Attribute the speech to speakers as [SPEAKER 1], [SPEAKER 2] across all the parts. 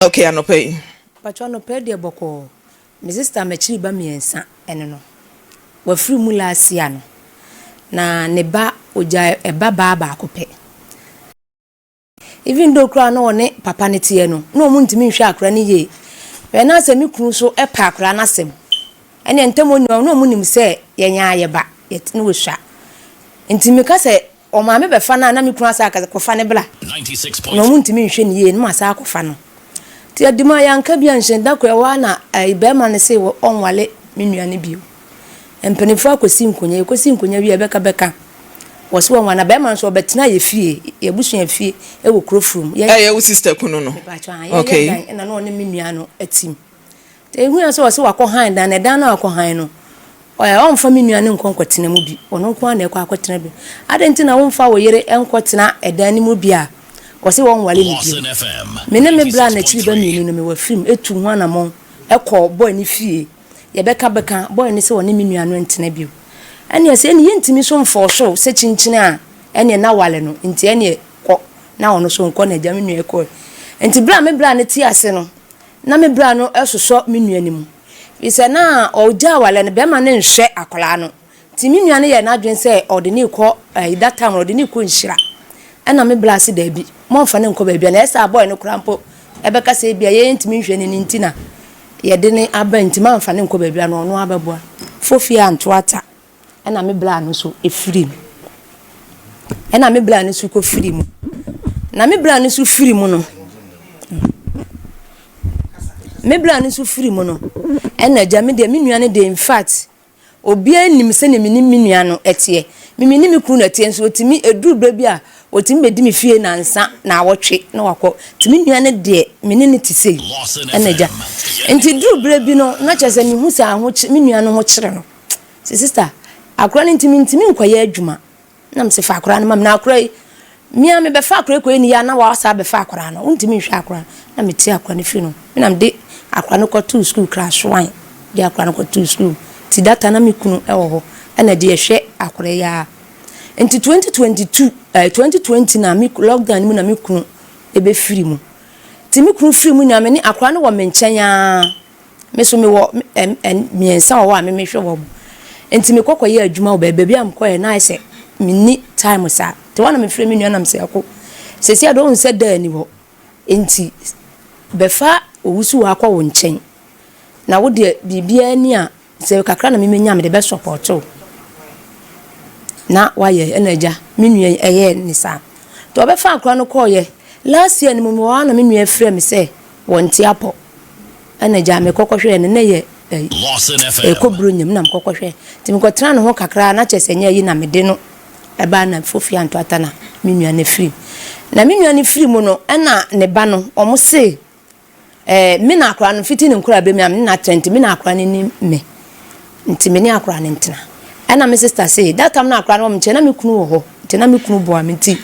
[SPEAKER 1] Okay, anɔpa yi.
[SPEAKER 2] Mpakyɛw anɔpa yi deɛ bɔkɔɔ. Me sister m'akyiri ba miensa ɛne no. Wafiri mu last year no. Na ne ba ogyae ɛba baa baako pɛ. Even though koraa na ɔne papa no teɛ no, na ɔmo ntumi nhwɛ akora no yie. Hwɛ na sɛ me kunu so ɛpɛ akora no asɛm. Ɛneɛ ntɛm ɔni hɔ na ɔmo nim sɛ yɛn ara yɛ ba, yɛte na wɔsua. Nti meka sɛ ɔmaame bɛfa no a na me kunu asan aka sɛ kɔfa no bra. Na ɔmo ntumi nhwɛ no yie na masan akɔfa no. Nti adi mu a yɛanka bi anhyɛ da koro ɛhɔ ara na ɛyi bɛrima no se ɔnwale me nua no bio. Mpanimfoɔ akɔsi nkonya, yɛkɔsi nkonya wie a bɛka bɛka. Wɔse wɔnwale na bɛrima no nso ɔbɛtena yɛ fie, yɛ abusua fie ɛwɔ kuro foro mu.
[SPEAKER 1] Ɛyɛ wo sister kunu no?
[SPEAKER 2] Mepakyɛw, aane, yɛyɛ dan ɛna na ɔne me nua no atim. Nti ehu yɛn sɛ ɔse wakɔ han dan na ɛdan no a wakɔ han no, ɔɛ ɔmfa me nua no nkɔ nkɔtena mu bi, ɔno nko ara na ɛkɔ akɔtena bi. Adɛn nti na womfa wo yere nkɔtena ɛdan no mu bi a ɔse wɔnwale no bio? Me ne me bra n'akyiri ba mienu no mewɔ firim etu ho anamɔn kɔɔ boy no fie. Yɛbɛka bɛka, boy no sɛ ɔne me nua no ntena bio. Ɛneɛ sɛ ɛne yɛntumi so mfɔɔso sɛ kyinkyin a ɛneɛ na wale no nti ɛneɛ kɔ na ɔno so nkɔ na agya me nua kɔɛ. Nti berɛ a me bra no te ase no, na me bra no sosɔ me nua no mu. Firi sɛ na ɔgya awale no, bɛrima no nhwɛ akwadaa no. Nti me nua no yɛɛ n'adwene sɛ ɔde no rekɔ, eh, that time ɔde no rekɔ nhyira. Ɛna me bra se daabi, mɔmfa no nkɔ baabi a, na ɛyɛ sɛ abɔe no koraa mpo ɛbɛka sɛ ebia yɛntumi nhwɛ no no nti na yɛde no aba nti mamfa no nkɔ baabi a na ɔno abɛboa. Fofie anto ata. Ɛna me bra no nso firi mu. Ɛna me bra no nso kɔ firi mu. Na me bra no nso firi mu no, me bra no nso firi mu no, ɛna agya me deɛ me nua no deɛ in fact, obiara nim sɛdeɛ me ne me nua no ɛteɛ. Me me ne me kunu na ɛteɛ nso otumi eduru berɛ bi a otumi bɛdi me fie nansa na awɔtwe na wakɔ. Nti me nua no deɛ me ne no te sei ɛna agya. Nti duru berɛ bi no na kyerɛ sɛ mehu sɛ ahokye me nua no ho kyere no. Se sister, akora no nti mentumi nkɔyɛ adwuma. Na mese fa akora no ma me. Na akora yi, me a mebɛfa akora yi kɔyɛ ne yie a na wasa abɛfa akora no. Wontumi nhwɛ akora no. Na mete akora no firi no. Me na mede akora no kɔtoo sukuu class one. De akora no kɔtoo sukuu. Nti that time na me kunu wɔ hɔ. Ɛna de yɛhwɛ akora yi ara. Nti 2022, eh, 2020 na me lockdown no mu na me kunu ɛbɛfiri mu. Nti me kunu firi mu nyinaa me ne akora no wɔ me nkyɛn ara. Me nso mewɔ mmiɛnsa wɔ hɔ a me mehwɛ wɔn. Nti mekɔ kɔyɛ adwuma wɔ baabi. Baabi a mekɔyɛ no ayɛ sɛ menni time saa. Nti hɔ na mefrɛ me nua na mesɛ ɛko. Seesei a deɛ wohu sɛ daa ni hɔ. Nti bɛfa owusu akɔ wo nkyɛn. Na wo deɛ biribiara ni a sɛ kakra na memenya a mede bɛ support wo. Na wayɛ ɛna agya me nua yi ɛyɛɛ ne saa. Nti ɔbɛfa akora no kɔɔyɛ. Last year no mu mewɔ hɔ a na me nua frɛ me sɛ wɔnte apɔ. Ɛna gya me kɔkɔ hwɛɛ no na ɛyɛ ɛyi ɛkɔ buro nyam na mekɔkɔ hwɛɛ nti mekɔ tena ne ho kakra na kyerɛ sɛ nyɛ ayi na mede no ɛbaa na fofi anto ata na me nua no firi na me nua no firi mu no ɛna ne ba no ɔmo se ɛɛ me na akora no fiti ne nkora bɛ mi a me na atena nti me na akora no ni me nti me ne akora no ntena ɛna me sister se that time na akora no wɔ me nkyɛn na me kunu wɔ hɔ nti na me kunu boa me nti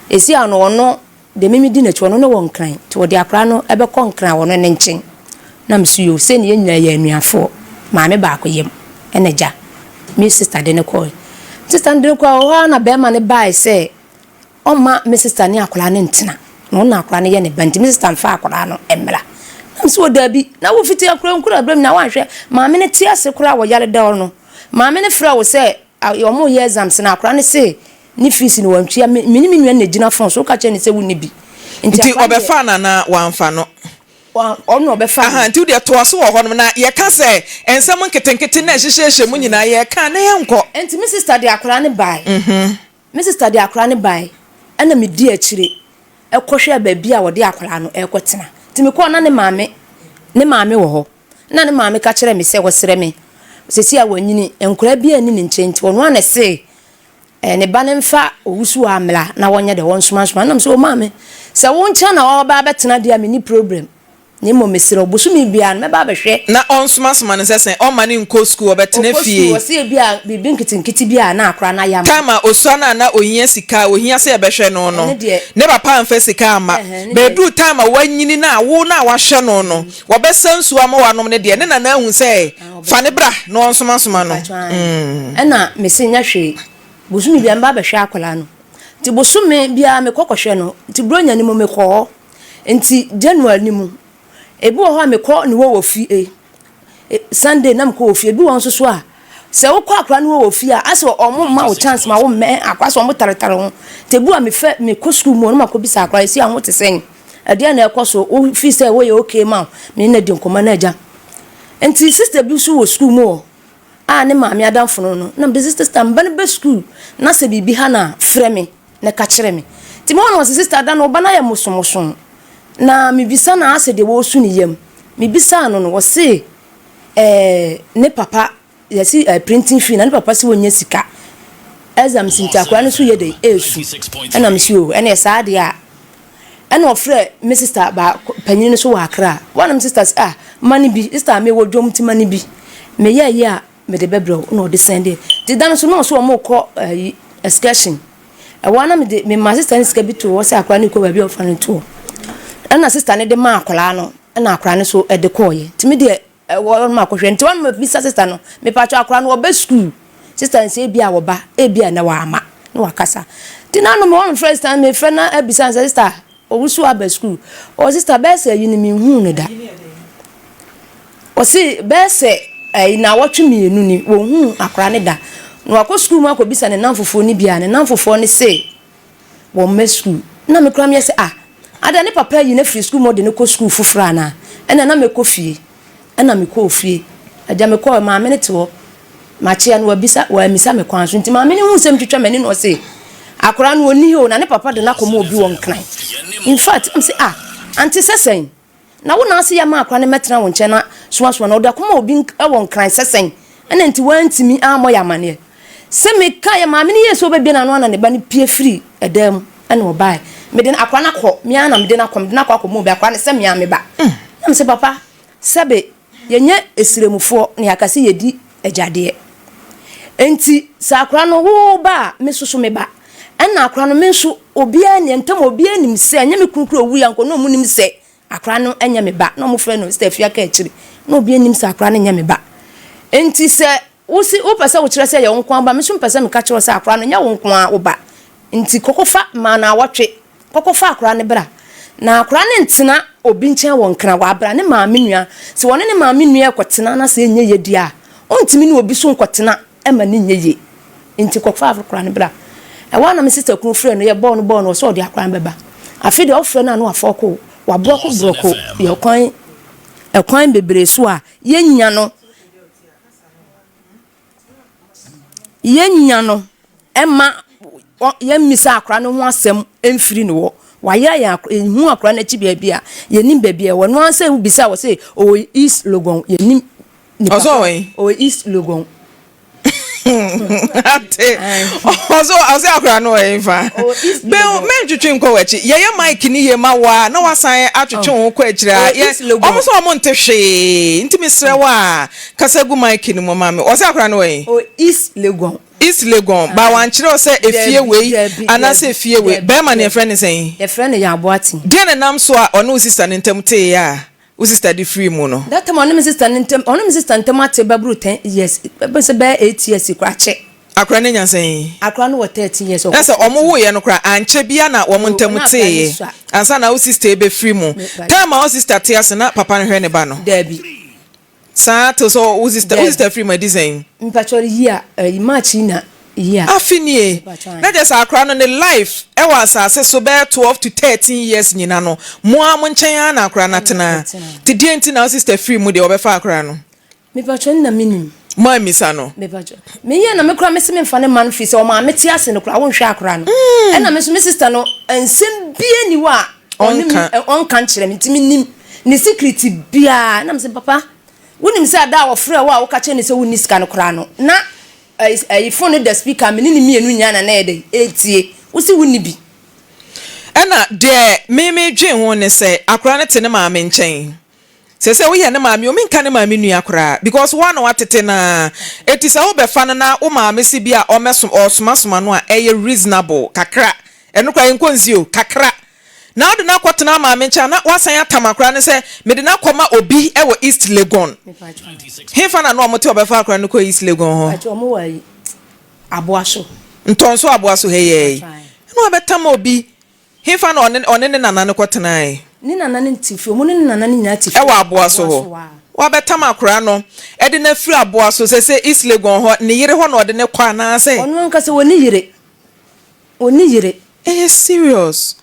[SPEAKER 2] esi ano ɔno Deɛ me medi n'akyi, ɔno ne wɔ Nkran, nti wɔde akwadaa no bɛkɔ Nkran wɔ ɔno ne nkyen. Na me so yoo, sei ne yɛn nyinaa yɛ anuafoɔ, maame baako yam, ɛna agya, me sister de no kɔɔɛ. Me sister no de no kɔɔɛ, wɔ hɔ ara na barima no baaɛ sɛ ɔmma me sister ne akwadaa no ntena, na ɔno na akwadaa no yɛ ne ba, nti me sister mfa akwadaa no mmra. Na me so wɔ daabi, na wo fiti akwadaa nkura berɛ mu na woanhwɛ, maame no te ase koraa wɔ yareda hɔ no, maame no frɛ wo sɛ wɔreyɛ exams na akwadaa no se ne fees no wantua, me ne me nua na egyina phone so, woka kyerɛ no sɛ wonni bi.
[SPEAKER 1] Nti ɔbɛfaa no anaa wamfa no?
[SPEAKER 2] Ɔno na ɔbɛfaa no.
[SPEAKER 1] Nti wodeɛ toa so wɔ hɔnom na yɛka sɛ nsɛm nketenkete na ɛhyehyɛhyɛ mu nyinaa yɛka na yɛnkɔ.
[SPEAKER 2] Nti me sister de akwadaa no bae, me sister de akwadaa no bae ɛna medi akyire kɔhwɛɛ baabi a wɔde akwadaa no rekɔtena. Nti mekɔɔ na ne maame, ne maame wɔ hɔ. Nna ne maame ka kyerɛɛ me sɛ ɔsrɛ me, seesei a wanyini, nkwadaa biara nni ne nkyɛn nti, ɔno ara na ɛse ne ba no mfa owusiwaa mmra na wɔnyɛ dɛ, wɔnsomasoma. Nna mesɛ, o maame, sɛ wo nkyɛn na ɔreba abɛtena deɛ a, menni problem. Na mmom mesrɛ wo, bosome biara no, mɛba abɛhwɛ.
[SPEAKER 1] Na ɔnsomasoma no sɛ sɛn? Ɔmma no nkɔ sukuu, ɔbɛtena
[SPEAKER 2] Ɔkɔ
[SPEAKER 1] fie.
[SPEAKER 2] sukuu, ɔse ebia biribi nketenkete bi a na akwadaa no ayɛ ama no.
[SPEAKER 1] Time a ɔsua no a na ɔhia sika a ɔhia sɛ yɛbɛhwɛ no no,
[SPEAKER 2] Ɛno deɛ.
[SPEAKER 1] ne papa amfa sika amma.
[SPEAKER 2] Ɛhɛn, ɛno
[SPEAKER 1] But
[SPEAKER 2] deɛ.
[SPEAKER 1] ɛduru time a wanyini no a, wo no a wahwɛ no no, Wɔbɛsa nsuo ama wanom no deɛ, ne nana ahu sɛ fa no bra na ɔnsomasoma no.
[SPEAKER 2] Ɛna mese nyɛ hwee, bosome biara mɛba abɛhwɛ akwadaa no. Nti bosome biara mekɔ kɔhwɛ no, nti Buronya no mu mekɔɔ hɔ. Nti January no mu, Ebi wɔ hɔ a mekɔ ne hɔ wɔ fie, Sunday na mekɔ wɔ fie. Ebi wɔ hɔ nso so a, sɛ wokɔ akwadaa no hɔ wɔ fie a, asɛ wɔn mma wo chance ma wo mmɛn akwadaa sɛ wɔn taretare ho. Nti ebi wɔ a mefɛ mekɔ sukuu mu hɔ na makɔbisa akwadaa esi a ho te sɛn, ɛdeɛn na ɛkɔ so, wo feel sɛ woyɛ okay ma wo, me ne no adi nkɔmmɔ na agya. Nti sister bi nso wɔ sukuu mu hɔ a ne maame adamfo no no, na mede sɛ sister mba no ba sukuu na sɛ biribi ha no a frɛ me na ka kyerɛ me. Nti mehɔ no ɔse sister da no wo ba no ayɛ mosomoso. Na mebisa no asɛ deɛ wɔresu ne yam. Mebisaa no no, ɔse ɛɛ ne papa yɛse ɛɛ printing fee na ne papa se ɔnnya sika. Exams nti akwadaa no nso yɛ dɛn ɛresu. Ɛna mese oo ɛneɛ saa deɛ a. Ɛna ɔfrɛ me sister baako panyin no so wɔ Accra. Wɔn na me sister se ah ma no bi, sister mewɔ dwom nti ma no bi. Meyɛɛyɛ a mede bɛbrɛ wo na ɔde sɛndeɛ. Nti da no nso na ɔse wɔrekɔ ɛyi excursion. Ɛhɔ ara na mede memaa sista no sika bi too hɔ sɛ akwadaa no rekɔ baabi a ɔfa no nto hɔ. Ɛna sista no de maa akwadaa no, ɛna akwadaa no nso de kɔɔeɛ. Nti me deɛ ɛwɔ hɔ no makɔhwɛ. Nti wɔn mabisa sista no, mepatwɔ akwadaa no ɔba sukuu? Sista no sɛ ebi a ɔba, ebi a na wama na wakasa. Nti na ano me wɔn mefrɛ sista no, mefrɛ na abisa no sɛ sista Owusu aba sukuu? Ɔwɔ sista bɛyɛ sɛ ayi no menhuu no da. Ɔse bɛyɛ sɛ ɛyi naawɔtwe mmienu ni wɔnhuu akwadaa no da. Na wakɔ sukuu mu akɔbisa ne namfofoɔ no bi a ne namfofoɔ no se wɔmma sukuu. Na me koraa meyɛ sɛ ah adɛn ne papa ayi no afiri sukuu mu ɔde no kɔ sukuu foforɔ anaa? Ɛna na mɛkɔ fie. Ɛna mekɔɔ fie. Agya mekɔɔ maame no te hɔ. Makyea no wabisa wammisa me kwan so nti maame no huu sɛ metwitwa m'ani na ɔse akwadaa no ɔnni ha o na ne papa de no akɔma obi wɔ Nkran. In fact na mese ah ante sɛ sɛn? Na wo na ase yɛ ma akwadaa no mmɛtena wo nkyɛn na soasoa no ɔde akɔma obi wɔ Nkran sɛ sɛn? Ɛna nti wantumi ammɔ yɛ amaneɛ. Sɛ mekaeɛ maame no yɛɛ sɛ ɔbɛbue n'ano ana ne ba no pue firi ɛdan mu ɛna ɔbaeɛ. Mede no akwadaa no akɔ me ara na mede no akɔ mede no akɔ akɔma obi akwadaa no sɛ me ara me ba. Na mese papa sɛbe yɛnyɛ Esremufoɔ na yɛaka sɛ yɛdi agyadeɛ. Enti sɛ akwadaa no wo ba a, me nso so me ba. Ɛna akwadaa no me nso obiara ni ntam obiara nim sɛ ɛnyɛ me kunu kura owui anko na ɔmo nim sɛ akwadaa no ɛnyɛ me ba na ɔmo frɛ no sɛ afia ka akyiri na obiara nim sɛ akwadaa no nyɛ me ba. Enti sɛ Wo se wopɛ sɛ wokyerɛ sɛ ɛyɛ wo nko ara ba, me nso mepɛ sɛ meka kyerɛ wo sɛ akwadaa no, ɛnyɛ wo nko ara wo ba. Nti kɔkɔfa ma naawɔtwe, kɔkɔfa akwadaa no bra. Na akwadaa no ntena obi nkyɛn wɔ Nkran, wabra ne maame nua. Sɛ ɔne ne maame nua rekɔtena na sɛ ɛnyɛ yie deɛ a, ɔntumi ne obi so nkɔtena ma no nyɛ yie. Nti kɔfa akwadaa no bra. Ɛhɔ ara na me sista kunu frɛɛ no, yɛbɔɔ no bɔɔ no, ɔsɛ ɔde akwadaa no bɛba. Afei deɛ ɔfrɛ no a na wafɔɔko, waborɔko borɔko, yɛ kwan, ɛkwan bebree so a yɛnnya no. Yɛnnya no mma yɛmmisa akwadaa no ho asɛm mfiri ne hɔ. Wayera yɛn akora, yɛnhu akwadaa no akyi baabi a, yɛnnim baabi a ɛwɔ. Ɛno ara sɛ wobisa a, wɔse ɔwɔ East Legon. Yɛnnim nipa
[SPEAKER 1] Ɔsɛ ɔwɔ he?
[SPEAKER 2] Ɔwɔ East Legon.
[SPEAKER 1] Ate. Ɔsɛ ɔsɛ akwadaa no wɔ he fa? Bɛn mɛntwetwe nkɔ w'akyi. Yɛyɛ mic no yie ma wo a na wasan atwetwe wo ho kɔ akyire a. Yɛ wɔn sɛ wɔn nte hwee nti mesrɛ wo a Kasa gu mic no mu ma me. Ɔsɛ akwadaa no wɔ he?
[SPEAKER 2] Ɔwɔ East Legon.
[SPEAKER 1] East Legon. Ba wankyerɛ wo sɛ efie wei anaasɛ efie wei. Bɛrima no yɛfrɛ no sɛn?
[SPEAKER 2] Yɛfrɛ no Yaw Boateng.
[SPEAKER 1] Deɛn na ɛnam so a ɔne wo sister no ntam teeɛ a wo sister de firii mu no?
[SPEAKER 2] That time ɔne me sister no ntam, ɔne me sister ntam ate bɛboro 10 years, bɛbɛ sɛ bɛyɛ 8 years koraa akyɛ.
[SPEAKER 1] Akwadaa no anya sɛn?
[SPEAKER 2] Akwadaa no wɔ 13 years,
[SPEAKER 1] ɔkɔ Na sɛ wɔn
[SPEAKER 2] 14.
[SPEAKER 1] woeɛ no koraa ankyɛ biara na wɔn ntam
[SPEAKER 2] Na akwadaa no
[SPEAKER 1] teeɛ
[SPEAKER 2] sua.
[SPEAKER 1] ansa na wo sister rebɛfiri mu. Time a wo sister te ase na papa no hwɛ ne ba no?
[SPEAKER 2] Daabi.
[SPEAKER 1] Saa till sɛ wo sister wo sister firi mu adi sɛn?
[SPEAKER 2] Mpakyɛw year ɛyi March yi na year.
[SPEAKER 1] Afe nie na kyerɛ sɛ akora no ne life ɛwɔ asase so bɛyɛ 12 to 13 years nyina no mo ara mo nkyɛn ara na akora no atena nti deɛn nti na wo sister firi mu deɛ wɔbɛfa akora no?
[SPEAKER 2] Mepakyɛw nna me nim.
[SPEAKER 1] Mo ammisa no?
[SPEAKER 2] Mepakyɛw me yɛ na me koraa me se me nfa ne mma no firi sɛ ɔmaame te ase no koraa wo nhwɛ akora no ɛna me nso me sister no nsɛm bia ni hɔ a ɔne me ɔnka nkyerɛ me nti menim ne secret biara na mesɛ papa wonim sɛ ada a ɔfrɛ wo a woka kyerɛ ne sɛ wonni sika no koraa no na ɛyi phone no da speaker me ne ne mmienu nyinaa na na yɛ dɛ ɛretie wo se wonni bi.
[SPEAKER 1] Ɛna deɛ me me dwen ho ne sɛ akora no te ne maame nkyɛn Sɛsɛ woyɛ ne maame o menka ne maame nua koraa because woa na watete no aa eti sɛ wobɛfa no na wo maame se bi a ɔmɛsom ɔɔsomasoma no a ɛyɛ reasonable kakra ɛno koraa yɛnkɔ nsi o kakra na wode no akɔtena wo maame nkyɛn a na woasan atam akora no sɛ mede no akɔma obi wɔ East Legon hefa na na ɔmo te ɔbɛfa akora no kɔ East Legon hɔ?
[SPEAKER 2] Mpakyɛ ɔmo wɔ ayi Aboaso.
[SPEAKER 1] Ntɔnso Aboaso ha yi ɛɛ ɛna wabɛtam obi hefa na ɔne ɔne ne nana no kɔtenae?
[SPEAKER 2] Ne nana no te fie, ɔmo ne ne nana no nyinaa te fie.
[SPEAKER 1] Ɛwɔ aboa so hɔ. Wabɛtam akora no de no afiri aboa so sɛsɛ East Legon hɔ, ne yere hɔ na ɔde no kɔ anaasɛ?
[SPEAKER 2] Ɔno ankasa ɔnni yere, ɔnni yere.
[SPEAKER 1] Ɛyɛ serious.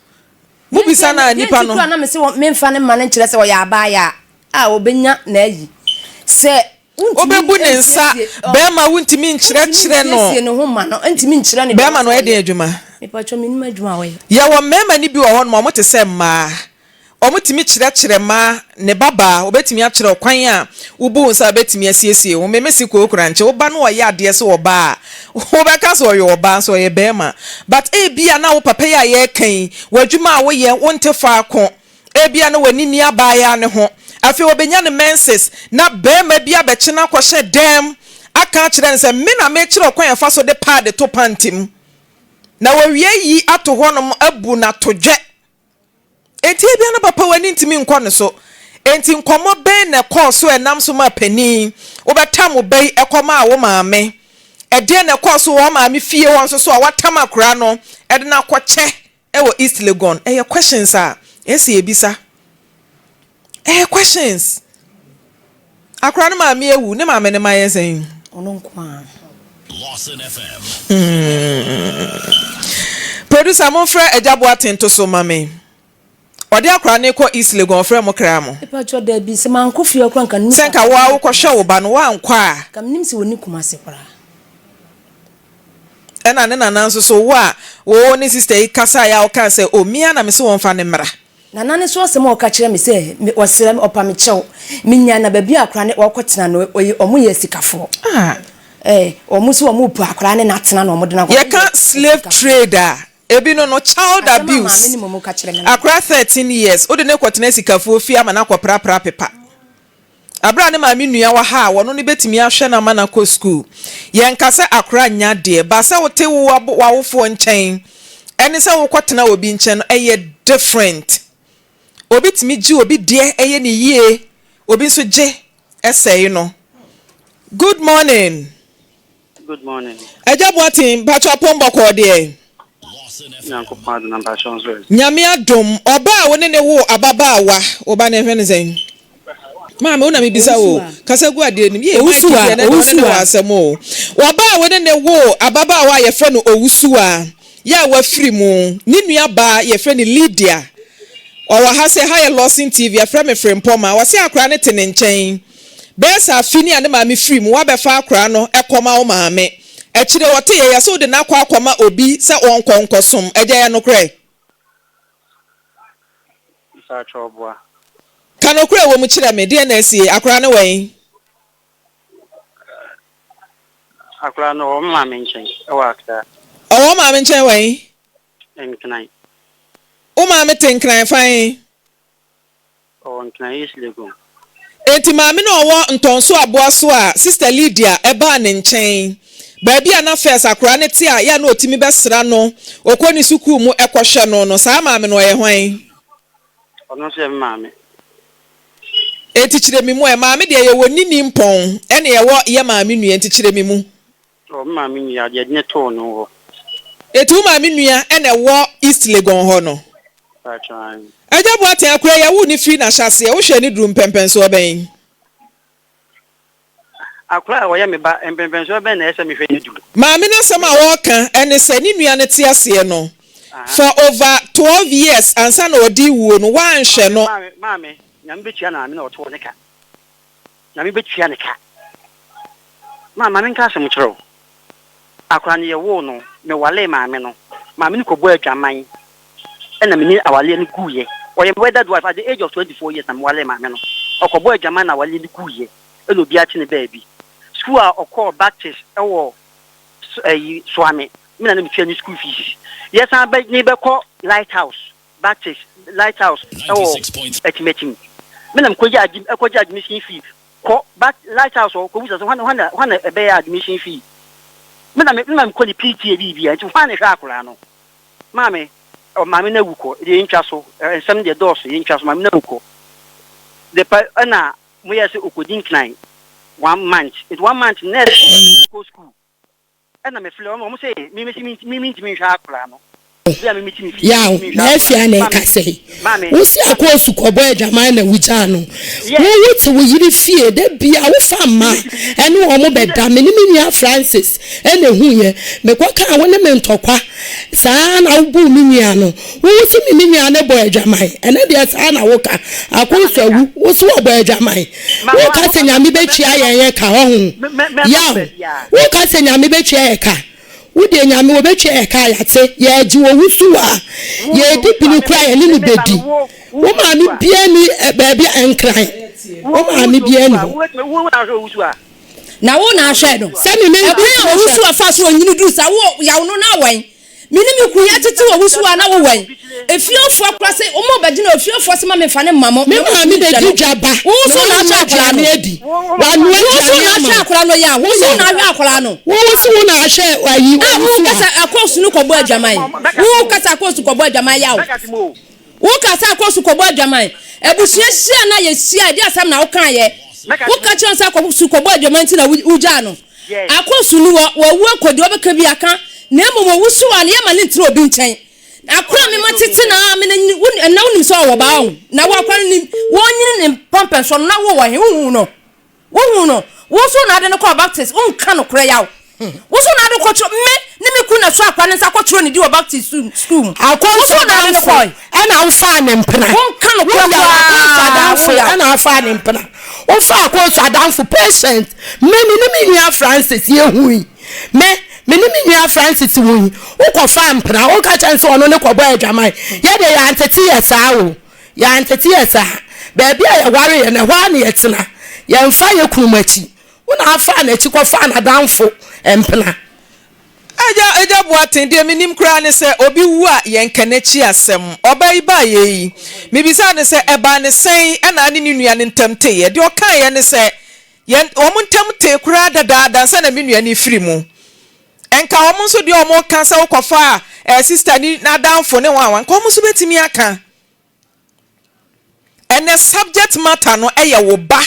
[SPEAKER 1] Mo bisa no a nipa no.
[SPEAKER 2] Deɛ nti koraa na mese memfa no mma no nkyerɛ sɛ ɔyɛ abaayaa a ɔbɛnya n'ayi. Sɛ wontumi
[SPEAKER 1] Wobɛbu ne nsa,
[SPEAKER 2] nsiesie,
[SPEAKER 1] bɛrima wontumi nkyerɛkyerɛ
[SPEAKER 2] wontumi
[SPEAKER 1] no.
[SPEAKER 2] nsiesie ne ho mma no, ntumi nkyerɛ no deɛ
[SPEAKER 1] Bɛrima
[SPEAKER 2] ɔwɔ
[SPEAKER 1] no
[SPEAKER 2] sɛ
[SPEAKER 1] ɔyɛ den
[SPEAKER 2] ɔyɛ.
[SPEAKER 1] adwuma?
[SPEAKER 2] Mepakyɛw mennim adwuma a ɔyɛ.
[SPEAKER 1] Yɛwɔ mmarima no bi wɔ hɔnom a wɔte sɛ mmaa. Wɔtumi kyerɛkyerɛ mmaa, ne ba baa, wɔbɛtumi akyerɛ wo kwan a wobu wo nsa a wobɛtumi asiesie wo. Me mese kookora nkyɛ wo ba no ɔyɛ adeɛ sɛ ɔbaa a, wobɛka sɛ ɔyɛ ɔbaa nso ɔyɛ barima. But ebia na wo papa yi a yɛreka yi, w'adwuma a woyɛ, wonte faako. Ebia na w'ani nni abaayaa no ho. Afei ɔbɛnya ne menses na barima bi abɛkye no akɔhyɛ dɛm aka akyerɛ no sɛ me na mekyerɛ wo kwan a ɛfa so de pad to panty mu. Na wɔawie ayi ato hɔnom abu no atodwɛ. Enti ebia na papa w'ani ntumi nkɔ ne so. Enti nkɔmmɔ bɛn na ɛkɔɔ so a ɛnam so maa panin wobɛtam wo ba yi kɔmaa wo maame? Ɛdeɛn na ɛkɔɔ so wɔ wo maame fie hɔ nso so a woatam akwadaa no de no akɔkyɛ wɔ East Legon? Ɛyɛ questions a ɛsɛ sɛ yɛbisa. Ɛyɛ questions. Akwadaa no maame awu, ne maame no ma yɛ sɛn?
[SPEAKER 2] Ɔno nko ara.
[SPEAKER 1] Hmm. Producer, momfrɛ Agya Boateng to so ma me. Ɔde akwadaa no rekɔ East Legon, ɔfrɛ mo kra mo.
[SPEAKER 2] Mepakyɛw, dabi, sɛ mankɔ fie hɔ koraa nka menim
[SPEAKER 1] Sɛ nka wo ara wokɔhwɛ wo ba no, woankɔ a.
[SPEAKER 2] Nka menim sɛ ɔnni Kumasi koraa.
[SPEAKER 1] Ɛna ne nana nso so, wo a wo ne sister yi kasaeɛ a wokaa sɛ, oh, me ara na mese wɔmfa no mmra.
[SPEAKER 2] Nana no nso asɛm a ɔka kyerɛ me sɛ me ɔsrɛ me ɔpa me kyɛw menya na baabi a akora ne ɔkɔ tena no ɔyɛ ɔmo yɛ asikafoɔ
[SPEAKER 1] Ah.
[SPEAKER 2] ɛɛ ɔmo sɛ ɔmo pɛ akora ne na atena na ɔmo de no akɔ
[SPEAKER 1] Yɛka slave trade a, ebi no no child
[SPEAKER 2] Asɛm a maame
[SPEAKER 1] abuse.
[SPEAKER 2] no mmom ka kyerɛ me no.
[SPEAKER 1] Akora 13 years, wode no rekɔtena asikafoɔ fie ama no akɔprapra pepa. Bere a ne maame nua wɔ ha a wɔno no betumi ahwɛ no ama no akɔ sukuu. Yɛnka sɛ akora nnya adeɛ, but sɛ wote wo w'awofoɔ nkyɛn ɛne sɛ wokɔtena obi nkyɛn no ɛyɛ different. Obi tumi gye obi deɛ ɛyɛ no yie, obi nso gye ɛsɛe no. Good morning.
[SPEAKER 3] Good morning.
[SPEAKER 1] Agya Boateng, mpakyɛ ɔpon bɔkɔɔ deɛ?
[SPEAKER 3] Nyankopɔn adom na mpakyɛ nso ɛ?
[SPEAKER 1] Nyame adom, ɔbaa a wo ne no woo ababaawa, wo ba no yɛfrɛ no sɛn? Maame wo na mebisa wo o, kasa gu adeɛ no mu. Yee Mike deɛ ɛnɛ deɛ ɔne ne wɔ asɛm o. Ɔbaa a wo ne no woo ababaawa a yɛfrɛ no Owusuwa, yɛ a wafiri mu, ne nua baa yɛfrɛ no Lydia. Ɔwɔ ha sɛ, ha yɛ Lawson TV, yɛfrɛ me Frimpɔma. Ɔse akwadaa no te ne nkyɛn. Bɛyɛ sɛ afe ni a ne maame firi mu, woabɛfa akwadaa no kɔma wo maame. Akyire ɔteeɛ, yɛse wode no akɔ akɔma obi sɛ ɔnkɔ nkɔsom. Agya ɛyɛ nokorɛ?
[SPEAKER 3] Mpakyɛw boa.
[SPEAKER 1] Ka nokorɛ a ɛwɔ mu kyerɛ me, deɛn na asie? Akwadaa no wɔ he?
[SPEAKER 3] Akwadaa no ɔwɔ me maame nkyɛn wɔ Accra.
[SPEAKER 1] Ɔwɔ wo maame nkyɛn wɔ he?
[SPEAKER 3] Nkran.
[SPEAKER 1] Wo maame te Nkran fa he?
[SPEAKER 3] Ɔwɔ Nkran East Legon.
[SPEAKER 1] Enti maame no a ɔwɔ Ntɔnso aboa so a Sister Lydia baa ne nkyɛn, baabi a na first akwadaa no te a yɛ a na ɔtumi bɛsra no, ɔkɔ ne sukuu mu kɔhwɛ no no, saa maame no ɔyɛ hwan?
[SPEAKER 3] Ɔno nso yɛ me maame.
[SPEAKER 1] Enti kyerɛ me mu ɛ. Maame deɛ yɛwɔ nini mpɔn ɛna yɛwɔ yɛ maame nua, enti kyerɛ me mu.
[SPEAKER 3] Ɔwɔ me maame nua, deɛ yɛde no too no hɔ.
[SPEAKER 1] Enti wo maame nua na ɛwɔ East Legon hɔ no?
[SPEAKER 3] Mpakyɛw, aane.
[SPEAKER 1] Agya Boateng, akora yi yɛwoo no firi n'ahyɛaseɛ, wohwɛɛ no duruu mpɛnpɛnsoɔ bɛn?
[SPEAKER 3] Akora a ɔyɛ me ba, mpɛnpɛnsoɔ bɛn na ɛsɛ sɛ mehwɛ no duru?
[SPEAKER 1] Maame no asɛm a ɔreka ne sɛ ne nua no te aseɛ no, for over 12 years ansa na ɔde rewuo no, wanhwɛ no.
[SPEAKER 3] Maame, maame, Nyame bɛtua maame na ɔtoo ne ka. Nyame bɛtua ne ka. Ma, ma menka asɛm nkyerɛ wo. Akora no yɛwoo no, mewalee maame no. Maame no kɔbɔɔ adwaman ɛna me ne awaleɛ no guiɛ. Ɔyɛ me wedded wife at the age of 24 years na mewalee maame no. Ɔkɔbɔɔ adwaman na awaleɛ no guiɛ ɛna obiara te ne baabi. School a ɔkɔɔ Baptist ɛwɔ ɛyi Soame, me na na metua ne school fees. Yɛsan bɛ ne bɛkɔ Lighthouse Baptist Lighthouse wɔ Atimatim. Me na mekɔgye admi ɛkɔgye admission fee. Kɔ Bat Lighthouse hɔ kɔbisa sɛ hwan hwan na hwan na ɛbɛyɛ admission fee. Me na me me na mekɔ ne PTA biribiara nti hwan na ɛhwɛ akwadaa no. Maame, ɔ maame no awu kɔ deɛ yɛntwa so ɛ nsɛm no deɛ dɔɔso yɛntwa so maame no awu kɔ. The pa ɛna moyɛɛ sɛ ɔkɔdi nkran one month nti one month no nurse kɔ school. Ɛna me frɛ wɔn, wɔn se me mese me mentumi nhwɛ akwadaa no.
[SPEAKER 4] Yaw, Maafia na ɛkasa yi. Wo se akɔɔ sukɔbɔ adwaman na wogyaa no. Wo wo te wo yere fie da bia wo fa mma ɛne wɔn bɛda. Me ne me nua Francis ɛna ehuiɛ. Me kɔ kaa wo ne me ntɔkwa saa na wo buu me nua no. Wo wo se me me nua no bɔ adwaman. Ɛnɛ deɛ saa na wo ka. Akɔɔ awu. Wo se wɔbɔ adwaman. Wo ka sɛ Nyame bɛtua yɛn yɛ ka ɔho. Yaw, wo ka sɛ Nyame bɛtua yɛ ka. Wo deɛ Nyame wɔbɛtua yɛ ka a yɛate, yɛgye wɔ wo so a yɛdi bini koraa yɛne no bɛdi. Wo maame biaa ni baabi a Nkran, wo maame biaa ni hɔ.
[SPEAKER 2] Na wo na ahwɛ no.
[SPEAKER 4] Sɛ me me
[SPEAKER 2] Ɛkwan a owusu a fa so onyini duru saa wo yaw no na awɛn. Me ne me kunu yɛtete wɔ wusu a na wo wɛn. Efiefoɔ kora se wɔn bɛgyina efiefoɔ se ma me nfa ne mma mo.
[SPEAKER 4] Me maame bɛdi dwa ba
[SPEAKER 2] Wo
[SPEAKER 4] na
[SPEAKER 2] nso na
[SPEAKER 4] wanoa
[SPEAKER 2] ahwɛ akwadaa
[SPEAKER 4] aduane
[SPEAKER 2] no.
[SPEAKER 4] adi. Wanoa
[SPEAKER 2] Wo nso
[SPEAKER 4] aduane
[SPEAKER 2] na
[SPEAKER 4] ama
[SPEAKER 2] ahwɛ
[SPEAKER 4] wo.
[SPEAKER 2] akwadaa no yaw. Wo
[SPEAKER 4] Wo
[SPEAKER 2] nso
[SPEAKER 4] yaw.
[SPEAKER 2] na ahwɛ akwadaa no.
[SPEAKER 4] Wo wo se wo na ahwɛ ayi
[SPEAKER 2] A wo
[SPEAKER 4] owusu
[SPEAKER 2] kasa
[SPEAKER 4] a.
[SPEAKER 2] akɔsu no kɔbɔ adwaman. Wo kasa akɔsu kɔbɔ adwaman yaw. Wo kasa akɔsu kɔbɔ adwaman. Abusua hyia na yɛhyia ɛde asɛm na wokaeɛ. Woka kyerɛ no sɛ akɔsu kɔbɔ adwaman nti na wogyaa no. Akɔsu no wɔ wawu akɔ deɛ ɔbɛka bi aka na mmom owusu a no yɛma no ntena obi nkyɛn. Akora a mema tete na a mena nyini wo ɛnna wonim sɛ ɔwɔ baa ho na wo akora no nim wɔnyini ne mpɔmpɛnsoɔ no na wo wɔ he wohu no. Wohuu no. Wo nso na ade no kɔɔ Baptist. Wonka nokorɛ yaw. Wo nso na ade kɔtwerɛ me ne me kunu na ɛsɔ akwadaa no nsa kɔtwerɛ ne din wɔ Baptist sukuu mu. Wo nso na ade no
[SPEAKER 4] Akɔnso
[SPEAKER 2] kɔɔe.
[SPEAKER 4] ɛna wofaa ne mpena.
[SPEAKER 2] Wonka nokorɛ
[SPEAKER 4] Woyɛ akɔnso
[SPEAKER 2] koraa.
[SPEAKER 4] adamfo
[SPEAKER 2] Wo yaw.
[SPEAKER 4] ɛna wofaa ne mpena. Wofaa akɔnso adamfo patient. Me me ne me nua Francis yɛhui. Me me ne me nua Francis hui. Wokɔfaa mpena. Woka kyerɛ no sɛ ɔno ne kɔbɔɔ adwaman. Yɛdeɛ yɛantete yɛ saa o. Yɛantete yɛ saa. Baabi a yɛwareeɛ no, ɛhɔ ara na yɛtena. Yɛmfa yɛn kununom akyi. Wo na wofaa n'akyi kɔfaa n'adamfo mpena.
[SPEAKER 1] Agya, Agya Boateng, deɛ menim koraa ne sɛ obi wu a yɛnka n'akyi asɛm. Ɔbaa yi baeɛ yi, mebisaa no sɛ ɛbaa no sɛn na ne ne nua no ntam teeɛ. Deɛ ɔkaeɛ ne sɛ, yɛn, wɔn ntam tee koraa dadaada ansa na me nua no refiri mu. Nka wɔn nso deɛ wɔka sɛ wokɔfaa eh, sista ni n'adamfo ne wɔn a, nka wɔn nso bɛtumi aka. Ɛnɛ subject matter no yɛ wo ba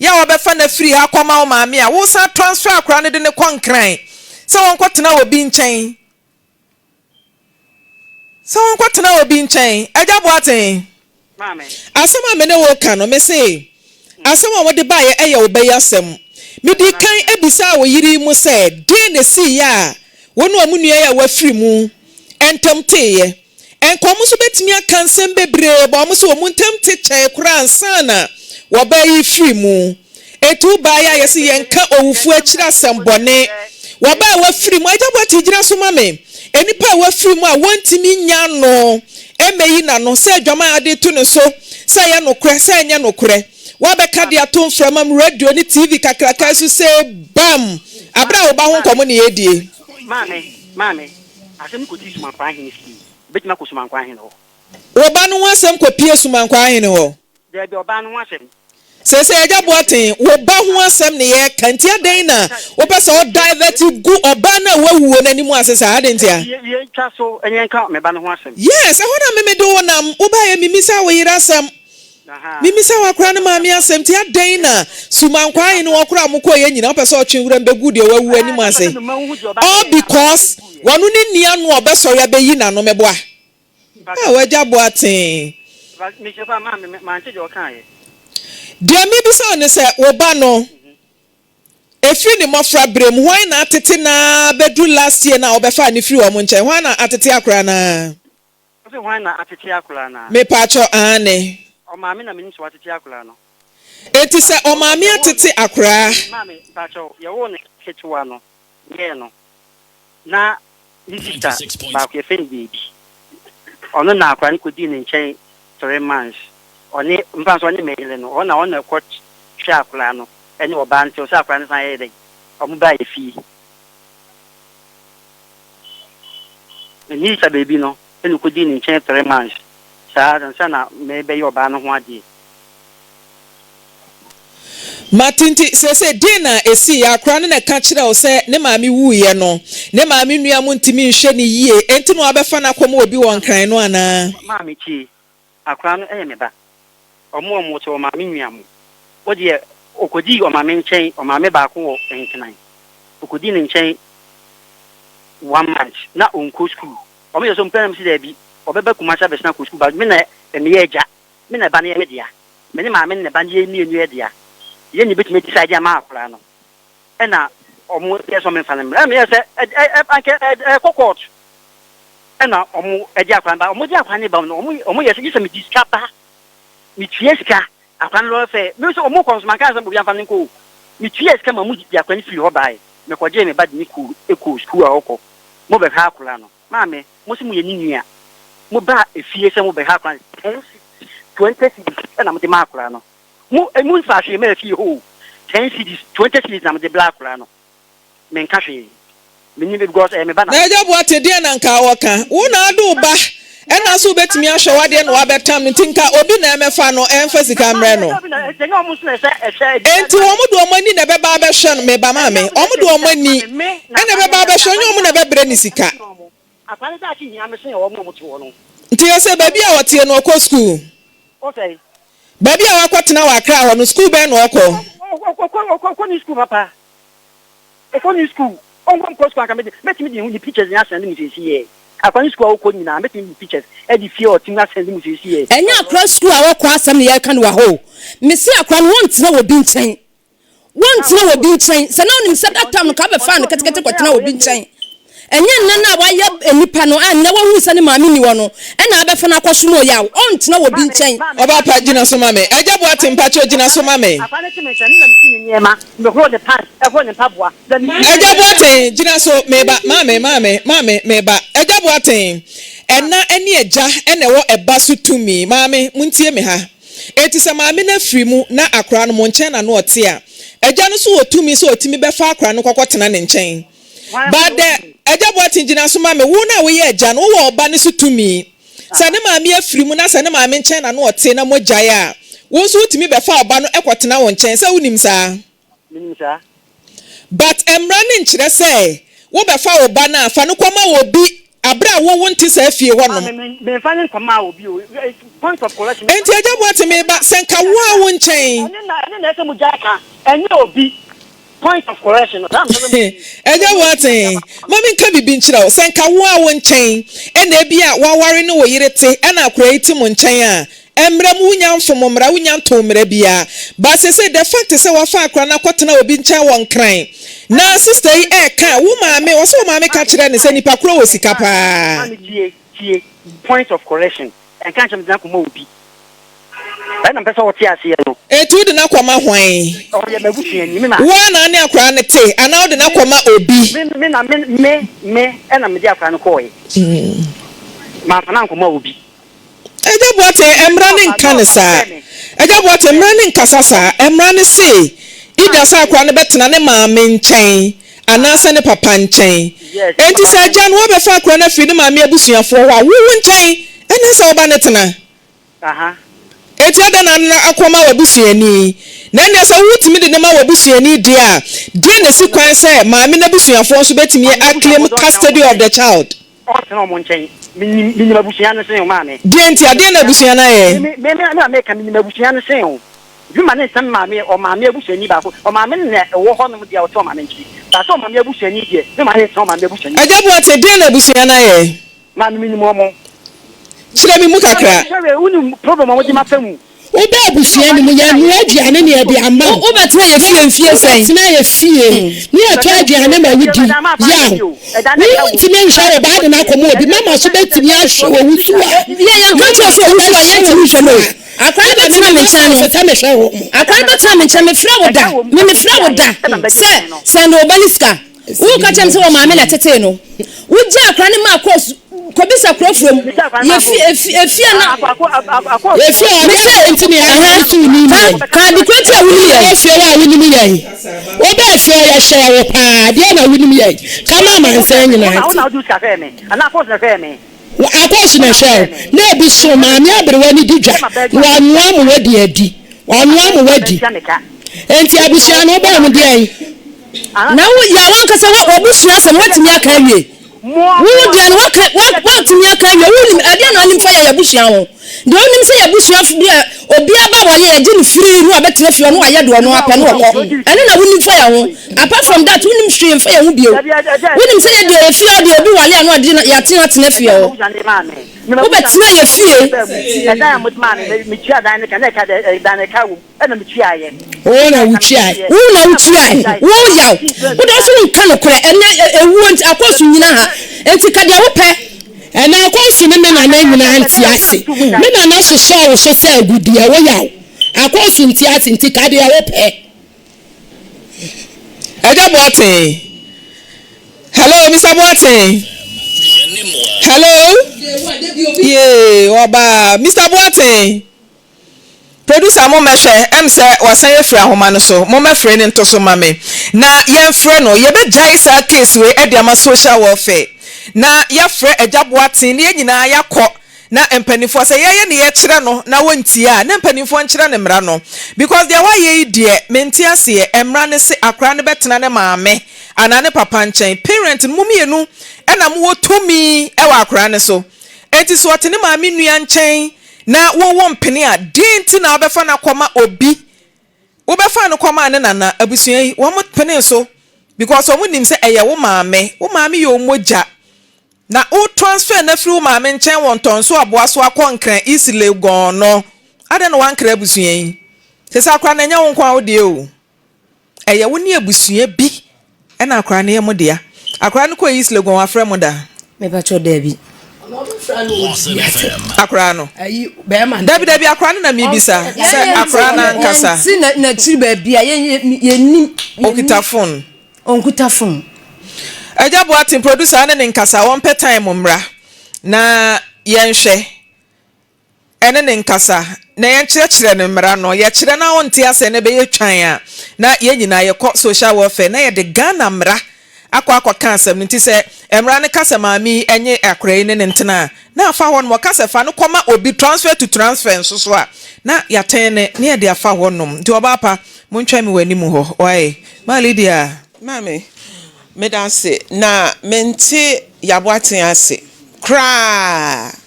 [SPEAKER 1] yɛ a wɔbɛfa no afiri ha akɔma wo maame a wosan transfer akwadaa no de no kɔ Nkran sɛ wɔnkɔtena obi nkyɛn sɛ wɔnkɔtena obi nkyɛn. Agya Boateng, asɛm a me ne wo reka no, mese asɛm a wode baeɛ yɛ wo ba yi asɛm. Medii kan bisaa wo yere yi mu sɛ deɛn na ɛsiiɛ a wo ne wɔn nua yi a wafiri mu ntam teeɛ. Nka wɔn nso bɛtumi aka nsɛm bebree but wɔn nso wɔn ntam te kyɛe koraa ansa na wɔbaa yi firi mu. Enti wo baa yi a yɛse yɛnka owufoɔ akyiri asɛm bɔne. Wɔbaa a wafiri mu, Agya Boakye gyina so ma me, nnipa a wafiri mu a wɔntumi nnya ano mmɛyi n'ano sɛ adwaman a ade reto ne so, sɛ ɛyɛ nokorɛ, sɛ ɛnyɛ nokorɛ. Woabɛka de ato mframa mu, radio ne TV kakraka yi so sei bam! Aberɛ a wo ba ho nkɔmmɔ na yɛredie.
[SPEAKER 3] Maame, maame, asɛm no kɔdii Sumankwaa hene fie. Ɛbɛtumi akɔ Sumankwaa hene hɔ.
[SPEAKER 1] Wo ba no ho asɛm kɔpue Sumankwaa hene hɔ.
[SPEAKER 3] Daabi, ɔbaa no ho asɛm.
[SPEAKER 1] Seesei Agya Boateng, wo ba ho asɛm na yɛreka, nti adɛn na wopɛ sɛ wo divert gu ɔbaa no a wawuo no anim ase saa? Adɛn ntia?
[SPEAKER 3] Yɛntwa so na yɛnka me ba no ho asɛm.
[SPEAKER 1] Yes, ɛhɔ na me mede wo nam. Wobaeɛ memmisa wo yere asɛm. Memmisa w'akora ne maame asɛm nti adɛn na Sumankwaa hene hɔ koraa a mokɔeɛ nyinaa wopɛ sɛ ɔtwe wuram bɛgu deɛ wawu anim ase? All because wɔno ne nni ano a ɔbɛsɔre abɛyi n'ano mɛboa? Ah w'agya Boateng. Deɛ mebisa wo ne sɛ wo ba no ɛfiri ne mmɔfra berɛ mu hwan na atete no ara bɛduru last year no a wobɛfaa no firi wɔn nkyɛn hwan na atete akora no ara?
[SPEAKER 3] Wose hwan na atete akwadaa no a?
[SPEAKER 1] Mepaakyɛw, aane.
[SPEAKER 3] Ɔmaame na menim sɛ watete akwadaa no.
[SPEAKER 1] Enti sɛ ɔmaame atete akwadaa.
[SPEAKER 3] Maame, mpaakyɛw, yɛwoo no ketewa no, yɛɛ no, na ne sista baako yɛfrɛ no Baby, ɔno na akwadaa no kɔdii ne nkyɛn 3 months, ɔne, mfa nso ɔne me yere no, ɔno na ɔno na ɛkɔ hwɛ akwadaa no ɛne ɔbaa no, nti ɔsɛ akwadaa no san yɛɛ dɛn, ɔmo baa yɛ fie. Menyiisa baabi no na ɔkɔdii ne nkyɛn 3 months saa ansa na merebɛyɛ ɔbaa no ho adeɛ.
[SPEAKER 1] Mate nti seesei deɛn na ɛsiiɛ? Akwadaa no na ɛka kyerɛɛ wo sɛ ne maame wuiɛ no, ne maame nua mo ntumi nhwɛ no yie, enti na wabɛfa no akɔma obi wɔ Nkran no anaa?
[SPEAKER 3] Maame tie, akwadaa no yɛ me ba. Ɔmo a ɔmo te ɔmaame nua mo. Wo deɛ ɔkɔdii ɔmaame nkyɛn, ɔmaame baako wɔ Nkran. Ɔkɔdii ne nkyɛn one month na ɔnkɔ school. Wɔn yɛ sɛ ɔmpɛ na mese daabi, ɔbɛba Kumasi abɛsena akɔ sukuu but me na meyɛ agya, me na ba no yɛ me dea, me ne maame no na ba no yɛ mmienu yɛ dea, yɛn na yɛbɛtumi adecide ama akwadaa no. Ɛna wɔn yɛ sɛ wɔmfa no mmra, ɛna meyɛ sɛ anka ɛkɔ court, ɛna wɔn de akwadaa no ba, wɔn de akwadaa no ba no, wɔn yɛ sɛ gye sɛ mede sika ba, metua sika, akwadaa no lɔre fɛ, me nso wɔn kɔ nso manka sɛ obi amfa no nkɔ o, metua sika ma wɔn de akwadaa no firi hɔ baeɛ, mekɔgyee me ba de no kɔɔ sukuu a ɔkɔ. Mo bɛhwɛ akora no. Maame, mo se mo yɛ ne nua. Mo baa efie sɛ mo bɛhwɛ akora no, ten cedis, 20 cedis ɛna mo de maa akora no. Mo, mo nfaa hwee maa fie hɔ o. Ten cedis, 20 cedis na mo de bla akora no. Me nka hwee. Me nim because ɛyɛ me ba na.
[SPEAKER 1] Na Agya Boate, deɛn na nka wɔka? Wo na ade wo ba Ɛna nso wobɛtumi ahwɛ w'adeɛ na wabɛtam no nti nka obi na ɛmɛfa no ɛmfa sika mmrɛ no. Enti wɔn de wɔn ani na ɛbɛba abɛhwɛ no, meba maame, wɔn de wɔn ani ɛna ɛbɛba abɛhwɛ, ɛnyɛ wɔn na ɛbɛbrɛ no sika. Nti ɛsɛ baabi a ɔteɛ no ɔkɔ sukuu? Baabi a wakɔtena wɔ Accra hɔ no sukuu bɛn na ɔkɔ?
[SPEAKER 3] Ɔkɔ ne sukuu, ɔnkɔ nkɔ sukuu anka mede mɛtumi de ne pictures nyinaa asɛnde mo seesei yɛ. Akwa ne sukuu a ɔkɔ nyinaa mɛtumi de ne pictures ɛde fie a ɔte mu asɛnde mo seesei yɛ.
[SPEAKER 2] Ɛnyɛ akora sukuu a ɔkɔ asɛm na yɛreka no wɔ ha o. Mese akora no wɔntena wɔ bi nkyɛn. Wɔntena wɔ bi nkyɛn. Sɛ na wonim sɛ that time no ka bɛfaa no ketekete kɔtena wɔ bi nkyɛn. Ɛnyɛ nnɛ no a wayɛ nipa no a nnɛ wahu sɛ ne maame nni hɔ no ɛna abɛfa no akɔsom ɔyaw. Ɔntena wɔ bi nkyɛn.
[SPEAKER 1] Ɔba pa gyina so ma me. Agya Boateng mpakyɛw gyina so ma me.
[SPEAKER 3] Akora no te me nkyɛn me na mesi ne nneɛma. Mehoro ne pants, ɛhoro ne mpaboa.
[SPEAKER 1] Agya Boateng, gyina so, meba, maame, maame, maame, meba. Agya Boateng, ɛna ne agya na ɛwɔ ɛba so tumi. Maame, montie me ha. Enti sɛ maame no afiri mu na akwadaa no, mo nkyɛn na na ɔte a, agya no nso wɔ tumi sɛ ɔtumi bɛfa akwadaa no kɔkɔtena ne nkyɛn. But the, Agya Boateng, gyina so ma me, wo no a woyɛ agya no, wowɔ ɔba no so tumi. Sɛ ne maame afiri mu na sɛ ne maame nkyɛn na na ɔte na moagyae a, wo nso wotumi bɛfa ɔba no kɔtena wo nkyɛn. Sɛ wonim saa?
[SPEAKER 3] Menim saa.
[SPEAKER 1] But mmara no nkyerɛ sɛ wobɛfa wo ba no a, fa no kɔma obi aberɛ a wo wonte saa fie hɔ nom.
[SPEAKER 3] Maame, memfa no nkɔmaa obi o. Point of correction.
[SPEAKER 1] Enti Agya Boakye meba, sɛ nka wo a wo nkyɛn.
[SPEAKER 3] Ɛno na ɛsɛ mogyae ka, ɛnyɛ obi. Point of correction no, saa na mepɛ sɛ muyi.
[SPEAKER 1] Agya Boateng, ma menka biribi nkyerɛ wo. Sɛ nka wo a wo nkyɛn na ebia w'aware ne wo yere te ɛna akwadaa yi te mo nkyɛn a, mmara mu wonnya mfom mmara, wonnya ntoo mmara biara. But seesei the fact sɛ woafa akwadaa no akɔtena obi nkyɛn wɔ Nkran na sister yi ɛreka a, wo maame, ɔsɛ wo maame ka kyerɛ no sɛ nipa korɔ wɔ sika paa.
[SPEAKER 3] Maame tie, tie, point of correction. Ɛnka nkyerɛ me de no akɔma obi. Ɛna mepɛ sɛ ɔte aseɛ no.
[SPEAKER 1] Enti wode no akɔma hwan?
[SPEAKER 3] Ɔyɛ m'abusuani, me na.
[SPEAKER 1] Wo ara na wo ne akwadaa no te anaa wode no akɔma obi?
[SPEAKER 3] Me, me na, me, me, me ɛna mede akwadaa no kɔɔe. Mamfa no ankɔma obi.
[SPEAKER 1] Agya Boateng, mmara no nka no saa. Agya Boateng, mmara no nkasa saa. Mmara no se, either sɛ akwadaa no bɛtena ne maame nkyɛn anaasɛ ne papa nkyɛn. Enti sɛ agya no woabɛfa akwadaa no afiri ne maame abusuafoɔ hɔ a, wo wo nkyɛn ɛne sɛ woba no tena. Enti adɛn na no akɔma w'abusuani? Na ɛnneɛ sɛ wotumi de no ma w'abusuani deɛ a, deɛn na ɛsi kwan sɛ maame no abusuafoɔ nso bɛtumi a claim custody of the child?
[SPEAKER 3] Ɔntena wɔn nkyɛn. Menim, menim abusua no sen wo, maame.
[SPEAKER 1] Deɛn ntia? Deɛn na abusua no ayɛ?
[SPEAKER 3] Me, me, me na meka, menim abusua no sen wo. Bi ma ne nsɛm me maame, ɔmaame abusuani baako. Ɔmaame no na ɛwɔ hɔnom deɛ ɔte ɔmaame nkyɛn. But sɛ ɔmaame abusuani deɛ, me maame ntena ɔmaame abusuani.
[SPEAKER 1] Agya Boateng, deɛn na abusua no ayɛ?
[SPEAKER 3] Maame, menim wɔn.
[SPEAKER 1] Kyerɛ me mu kakra.
[SPEAKER 3] Sɛdeɛ wonim problem a wɔde m'afa mu.
[SPEAKER 4] Woba abusua no mu, yɛnoa aduane na yɛde ama wo.
[SPEAKER 2] Wobɛtena yɛ fie mfie sɛn?
[SPEAKER 4] Wobɛtena yɛ fie ne yɛtɔ aduane ma wodi. Yaw, wontumi nhwɛ wo ba de no akɔma obi. Mama so bɛtumi ahwɛ wɔ wo su a.
[SPEAKER 2] Yɛ yɛnka nkyerɛ sɛ ɔwo su a yɛntumi nhwɛ no o. Akwadaa no bɛtena me nkyɛn no. Akwadaa no bɛtena me nkyɛn, mefrɛ wo da, me mefrɛ wo da sɛ sɛnde wo ba no sika. Woka kyerɛ me sɛ wɔ maame na ɛtetee no. Wogyaa akwadaa no maa kɔɔ su kɔbisa kuro afuom. Yɛfi efi efi a na.
[SPEAKER 4] Efi a ɔde
[SPEAKER 2] Mese
[SPEAKER 4] nti ne
[SPEAKER 2] ɛhɛn
[SPEAKER 4] nso wonim
[SPEAKER 2] ka
[SPEAKER 4] yɛn.
[SPEAKER 2] ka ade koro nti a wonim yɛn.
[SPEAKER 4] Wobaa fie hɔ a wonim yɛn. Wobaa fie hɔ yɛhyɛɛ wo paa. Deɛ na wonim yɛn. Ka ma amansan nyinaa nte. Akɔɔso na ɛhwɛɛ wo. Na ebi so maame aberewa no di dwa na wanoa mo wadi adi. Wanoa mo wadi. Enti abusua no wobaa mu deɛn?
[SPEAKER 2] Na wo yɛ wankasa w'abusua asɛm woatumi aka awie. Wo deɛ no waka woatumi aka awie wonim ɛdeɛ na wonim fa yɛ yɛabusua ho deɛ wonim sɛ yɛabusua deɛ obiara ba wɔyɛ yɛgye no free no abɛtena fie ɔno wayɛ deɛ ɔno apɛ no ɔkɔ ɛno na wonim fa yɛ ho apart from that wonim hwee mfa yɛ ho bio wonim sɛ yɛ deɛ efie hɔ deɛ obi wale ano ade na yɛatena atena fie hɔ wobɛtena yɛ fie.
[SPEAKER 3] Ɛna metuaeɛ.
[SPEAKER 4] Wo na wotuae.
[SPEAKER 2] Wo na wotuae. Wo yaw. Wo deɛ wo se wo nka nokorɛ. Ɛnɛ ewuo nti akɔɔso nyina ha. Nti ka deɛ wo pɛ.
[SPEAKER 4] Ɛnɛ akɔɔso ne me nana nyinaa nte ase. Me nana hyehyɛɛ wo so sɛ agudeɛ. Wo yaw. Akɔɔso nte ase nti ka deɛ wo pɛ.
[SPEAKER 1] Agya Boateng. Hello, Mr. Boateng. Hello. Yee, ɔbaa. Mr. Boateng. Producer mo mmɛhwɛ, ɛm sɛ wasan afiri ahoma no so, mo mmɛfrɛ no nto so ma me na yɛnfrɛ no, yɛbɛgyae saa case wei de ama social welfare na yɛafrɛ Agya Boateng na yɛn nyinaa yɛakɔ na mpaninfoɔ sɛ yɛyɛ ne yɛkyerɛ no na wɔntie a na mpaninfoɔ nkyerɛ no mmara no because deɛ wayɛ yi deɛ mente aseɛ, mmara no se akwadaa no bɛtena ne maame anaa ne papa nkyɛn, parent no mo mmienu na mowɔ tumi wɔ akwadaa no so, enti sɛ ɔte ne maame nua nkyɛn Na wo wo mpene a, deɛn nti na wobɛfa no akɔma obi? Wobɛfaa no kɔmaa ne nana, abusua yi, wɔn penee so because wɔn nim sɛ ɛyɛ wo maame, wo maame yɛ wo mogya. Na wo transfer no afiri wo maame nkyɛn wɔ Ntɔnso Aboa so akɔ Nkran East Legon no, adɛn na woankra abusua yi? Sese akora no ɛnyɛ wo nko ara wo deɛ o. Ɛyɛ wo ne abusua bi ɛna akwadaa no yɛ mo dea. Akwadaa no kɔ East Legon wafrɛ mo da?
[SPEAKER 2] Mepakyɛw daabi.
[SPEAKER 1] Akwadaa no? Dabi dabi akwadaa no na mebisa sɛ akwadaa no ankasa.
[SPEAKER 2] Yɛnte n'akyiri baabi a yɛnnim.
[SPEAKER 1] Okita phone.
[SPEAKER 2] Onkuta phone.
[SPEAKER 1] Agya Boateng producer ne ne nkasa wɔmpɛ time mmra na yɛnhwɛ. Ɛne no nkasa, na yɛnkyerɛkyerɛ no mmara no. Yɛkyerɛ no a ɔnte aseɛ na ɛbɛyɛ twan a, na yɛn nyinaa yɛkɔ social welfare na yɛde Ghana mmara akɔ akɔka asɛm no. Nti sɛ mmara no ka sɛ maame yi nye akwadaa yi ne no ntena a, na afa hɔnom. Ɔka sɛ fa no kɔma obi, transfer to transfer nso so a, na yɛatɛn no na yɛde afa hɔnom. Nti ɔbaa pa, montwɛn me wɔ anim hɔ. Wai? Maa Lydia.
[SPEAKER 5] Maame, meda ase. Na mente Yaboateng ase koraa.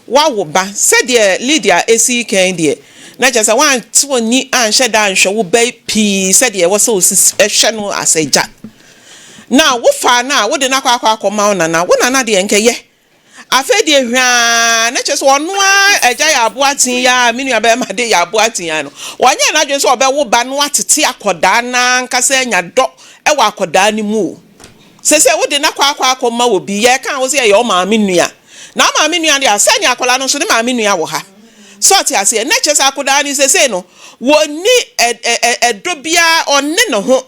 [SPEAKER 5] Woawo ba. Sɛdeɛ Lydia sii kan deɛ, na kyerɛ sɛ woante w'ani anhyɛ da anhwɛ wo ba pii sɛdeɛ ɛwɔ sɛ wosi hwɛ no as agya. Na wofaa no a, wode no akɔ akɔ akɔma wo nana. Wo nana deɛ nkɛyɛ. Afei deɛ hwaa, na kyerɛ sɛ ɔno ara agya yɛ aboa tea yi ara, me nua barima de yɛ aboa tea ara no, wanyɛ n'adwene sɛ ɔbɛwo ba no atete akwadaa no ankasa anya dɔ wɔ akwadaa no mu o. Sesei wode no akɔ akɔ akɔma obi, yɛka a wose ɛyɛ wo maame nua. Na wo maame nua deɛ a, sɛnea akwadaa no nso ne maame nua wɔ ha. So ɔte aseɛ? Na kyerɛ sɛ akwadaa no sesei no, wɔnni ɛ ɛ ɛ ɛdɔ biara, ɔnne ne ho.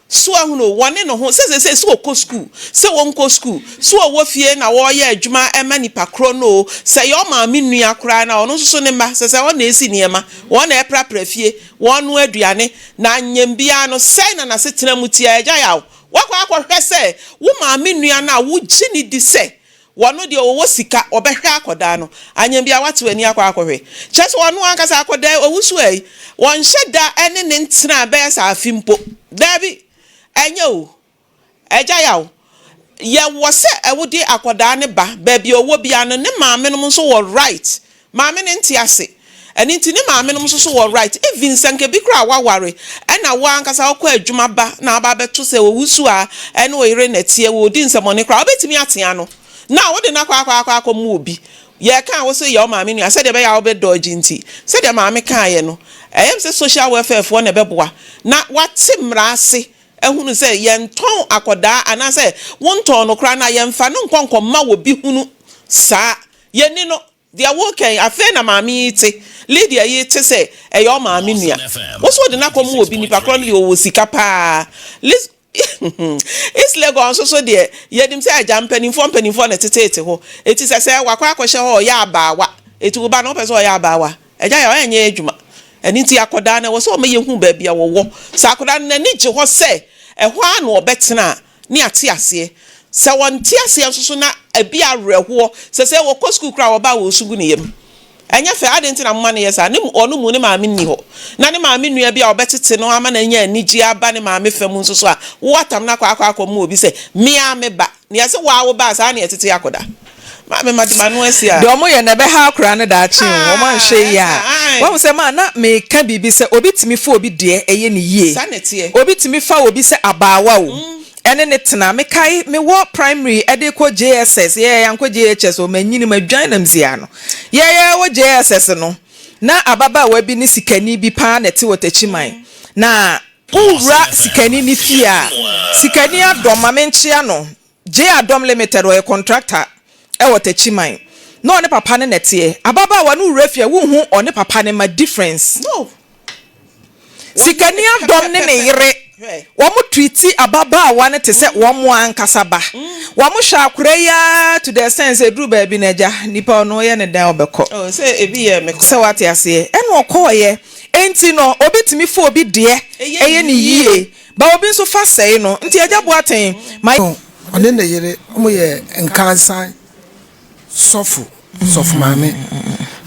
[SPEAKER 5] So ahunu o, wɔne ne ho, sɛ sesei sɛ ɔkɔ sukuu, sɛ ɔnkɔ sukuu, sɛ ɔwɔ fie na ɔreyɛ adwuma ma nipa korɔ no o, sɛ ɛyɛ wo maame nua koraa no a, ɔno nso so ne mma, sɛ sɛ wɔn na ɛsi nneɛma, wɔn na ɛprapra fie, wɔn noa aduane, na anyɛ biara no, sɛn na n'asetena mu teɛ? Agya Yaw, Woakɔ akɔhwɛ sɛ wo maame nua no a wogye no di sɛ ɔno deɛ ɔwɔ sika, ɔbɛhwɛ akɔdaa no, anyɛ bi a woate w'ani akɔ akɔhwɛ. Kyerɛ sɛ ɔno ankasa akɔdaa yi, ɔwusu ɛ yi, ɔnhyɛ da ne ne ntena bɛyɛ sɛ afe mpo. Daabi, ɛnyɛ o. Agya Yaw, yɛwɔ sɛ wode akɔdaa no ba baabi a ɔwɔ biara no, ne maame nom nso wɔ right Maame no nte ase. Ɛno nti ne maame nom nso so wɔ right even sɛ nka bi koraa waware ɛna wo ankasa wokɔ adwuma ba na aba abɛto sɛ owusu a ɛne wo yere na ɛteɛ wɔredi nsɛmɔne koraa wobɛtumi atea no na wode no akɔ akɔ akɔ akɔ mu obi yɛka a wo se yɛ wo maame nua sɛdeɛ ɛbɛyɛ a wobɛ dodge nti sɛdeɛ maame kaeɛ no ɛyɛ me sɛ social welfare foɔ na ɛbɛboa na wate mmara ase ahunu sɛ yɛntɔn akɔdaa anaasɛ wontɔn no koraa no a yɛmfa no nkɔ nkɔma obi hunu saa yɛnni no Deɛ woreka yi, afei na maame yi te, Lydia yi te sɛ ɛyɛ ɔmaame nua. Wo nso wode no akɔma obi, nipa korɔ no deɛ ɔwɔ sika paa. Lis East Legon nso so deɛ, yɛnim sɛ agya mpanimfoɔ mpanimfoɔ na ɛteteete hɔ. Enti sɛ sɛ wakɔ akɔhyɛ hɔ a, ɔyɛ abaawa. Enti wo ba no, wopɛ sɛ ɔyɛ abaawa? Agya yɛ, ɔnyɛ adwuma. Ɛno nti akwadaa no, ɛwɔ sɛ ɔma yɛhu baabi a wɔwɔ. Sɛ akwadaa no n'ani gye hɔ sɛ ɛhɔ ara na ɔbɛtena a, ne ate aseɛ. Sɛ wɔnte aseɛ nso so na ɛbi awerɛhoɔ sɛ sɛ wɔkɔ sukuu koraa a wɔba a wɔresu gu ne yam. Ɛnyɛ fɛ, adɛn nti na moma no yɛ saa? Ne ɔno mu ne maame nni hɔ. Na ne maame nua bi a ɔbɛtete no ama no anya anigyeɛ aba ne maame fa mu nso so a, wo atam no akɔ akɔ akɔma obi sɛ, me ara me ba. Nea ɛsɛ waa wo ba a saa na yɛtete akɔda. Maame made m'ano asi a.
[SPEAKER 1] Deɛ wɔyɛ no ɛbɛha akwadaa no daakye o, wɔn anhwɛ yie a.
[SPEAKER 5] Ae.
[SPEAKER 1] Wahu sɛ maa na meka biribi sɛ obi tumi fa obi deɛ ɛyɛ no yie.
[SPEAKER 5] Saa na ɛteɛ.
[SPEAKER 1] Obi tumi fa obi sɛ abaawa o, ɛne no tena. Mekae mewɔ primary ɛde rekɔ JSS, yɛɛ yɛankɔ JHS o, manyini madwan na mesi ano. Yɛɛ yɛwɔ JSS no, na ababaawa bi ne sikani bi paa na ɛte wɔ Takyiman. Na Wowura sikani no fie a, sikani adɔm, ma menkyea no, J Adɔm Limited, ɔyɛ contractor wɔ Takyiman, na ɔne papa no na ɛteɛ. Ababaawa no wura fie a, wonhu ɔne papa no mma difference.
[SPEAKER 5] No.
[SPEAKER 1] Sikani adɔm ne ne yere, wɔn treati ababaawa no te sɛ wɔn ankasa ba. Wɔn hwɛ akora yi ara to the extent sɛ ɛduru baabi no, agya, nipa ɔno woyɛ no dɛn ɔbɛkɔ.
[SPEAKER 5] Oh, sɛ ebi yɛ me koraa.
[SPEAKER 1] Sɛ wate aseɛ? Ɛna ɔkɔɔeɛ. Enti no obi tumi fa obi deɛ ɛyɛ no yie but obi nso fa sɛe no nti Agya Boateng ma.
[SPEAKER 6] Ɔne ne yere ɔmo yɛ Nkansa sɔfo, sɔfo maame.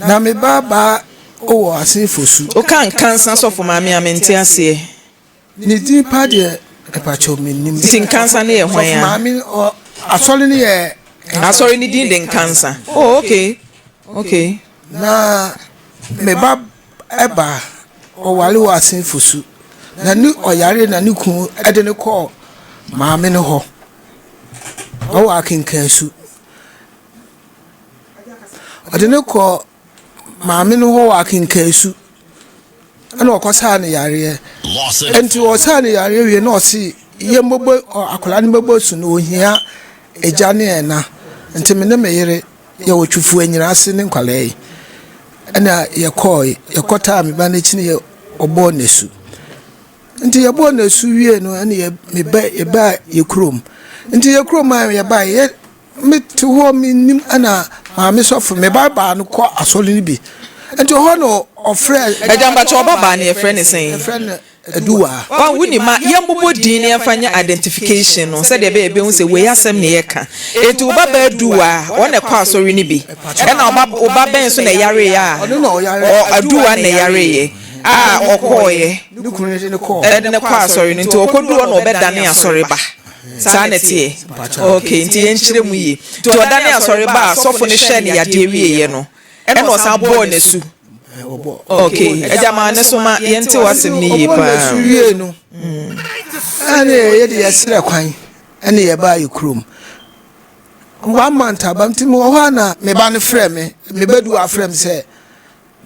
[SPEAKER 6] Na me ba baa ɔwɔ Asen Fosu.
[SPEAKER 1] Woka Nkansa sɔfo maame a mente aseɛ.
[SPEAKER 6] Ne din paa deɛ mepakyɛw mennim.
[SPEAKER 1] Nti Nkansa no yɛ hwan a?
[SPEAKER 6] Sɔfo maame ɔ asɔre no yɛ.
[SPEAKER 1] Asɔre no din de Nkansa. Oh okay okay.
[SPEAKER 6] Na me ba ba ɔware wɔ Asen Fosu na ne ɔyare na ne kunu de no kɔɔ maame no hɔ ɔwɔ Akenkansu. Ɔde no kɔɔ maame no hɔ wɔ Akenkansu ɛna ɔkɔsaa no yareɛ. Nti ɔsaa no yareɛ wie na ɔse yɛmmɔbɔ akwadaa no bɛbɔ asu no ɔhia agya ne ɛna. Nti me ne me yere yɛwɔ Twifo Anyina ase ne nkwadaa yi ɛna yɛkɔɔe yɛkɔtaa me ba no akyi ne yɛ ɔbɔɔ n'asu. Nti yɛbɔɔ n'asu wie no ɛna yɛ me ba yɛbaa yɛ kurom. Nti yɛ kurom a yɛbaeɛ yɛ Mete hɔ mennim ɛna maame sɔfo me ba baa no kɔ asɔre no bi nti hɔ na ɔfrɛ.
[SPEAKER 1] Agya mpakyɛ ɔba baa no yɛfrɛ no sɛn?
[SPEAKER 6] Yɛfrɛ no Aduwaa.
[SPEAKER 1] Wahu wonim a yɛmbobɔ din na yɛmfa nyɛ identification no sɛdeɛ ɛbɛyɛ yɛbɛhu sɛ wei asɛm na yɛka. Enti wo ba baa Aduwaa ɔno na ɛkɔ asɔre no bi ɛna wo ba wo ba bɛn nso na ɛyareeɛ a ɔ Aduwaa na ɛyareeɛ a ɔkɔeɛ
[SPEAKER 6] Ne kunu de no kɔɔ.
[SPEAKER 1] ɛde no kɔɔ asɔre no nti ɔkɔduru hɔ na ɔbɛdane asɔre ba. Saa na ɛteɛ? Ok, nti yɛnkyerɛ mu yie. Nti ɔdane asɔre ba a, sɔfo no hwɛɛ no yadeɛ wieeɛ no, ɛna ɔsan bɔɔ no asu. Ok, agya ma ne so ma yɛnte w'asɛm no yie
[SPEAKER 6] Ɔbɔɔ no
[SPEAKER 1] paa.
[SPEAKER 6] asu wiee no, ɛne yɛde yɛsrɛ kwan ɛne yɛbaa yɛ kurom. One month aba nti mewɔ hɔ a na me ba no frɛ me, me ba du afrɛ me sɛ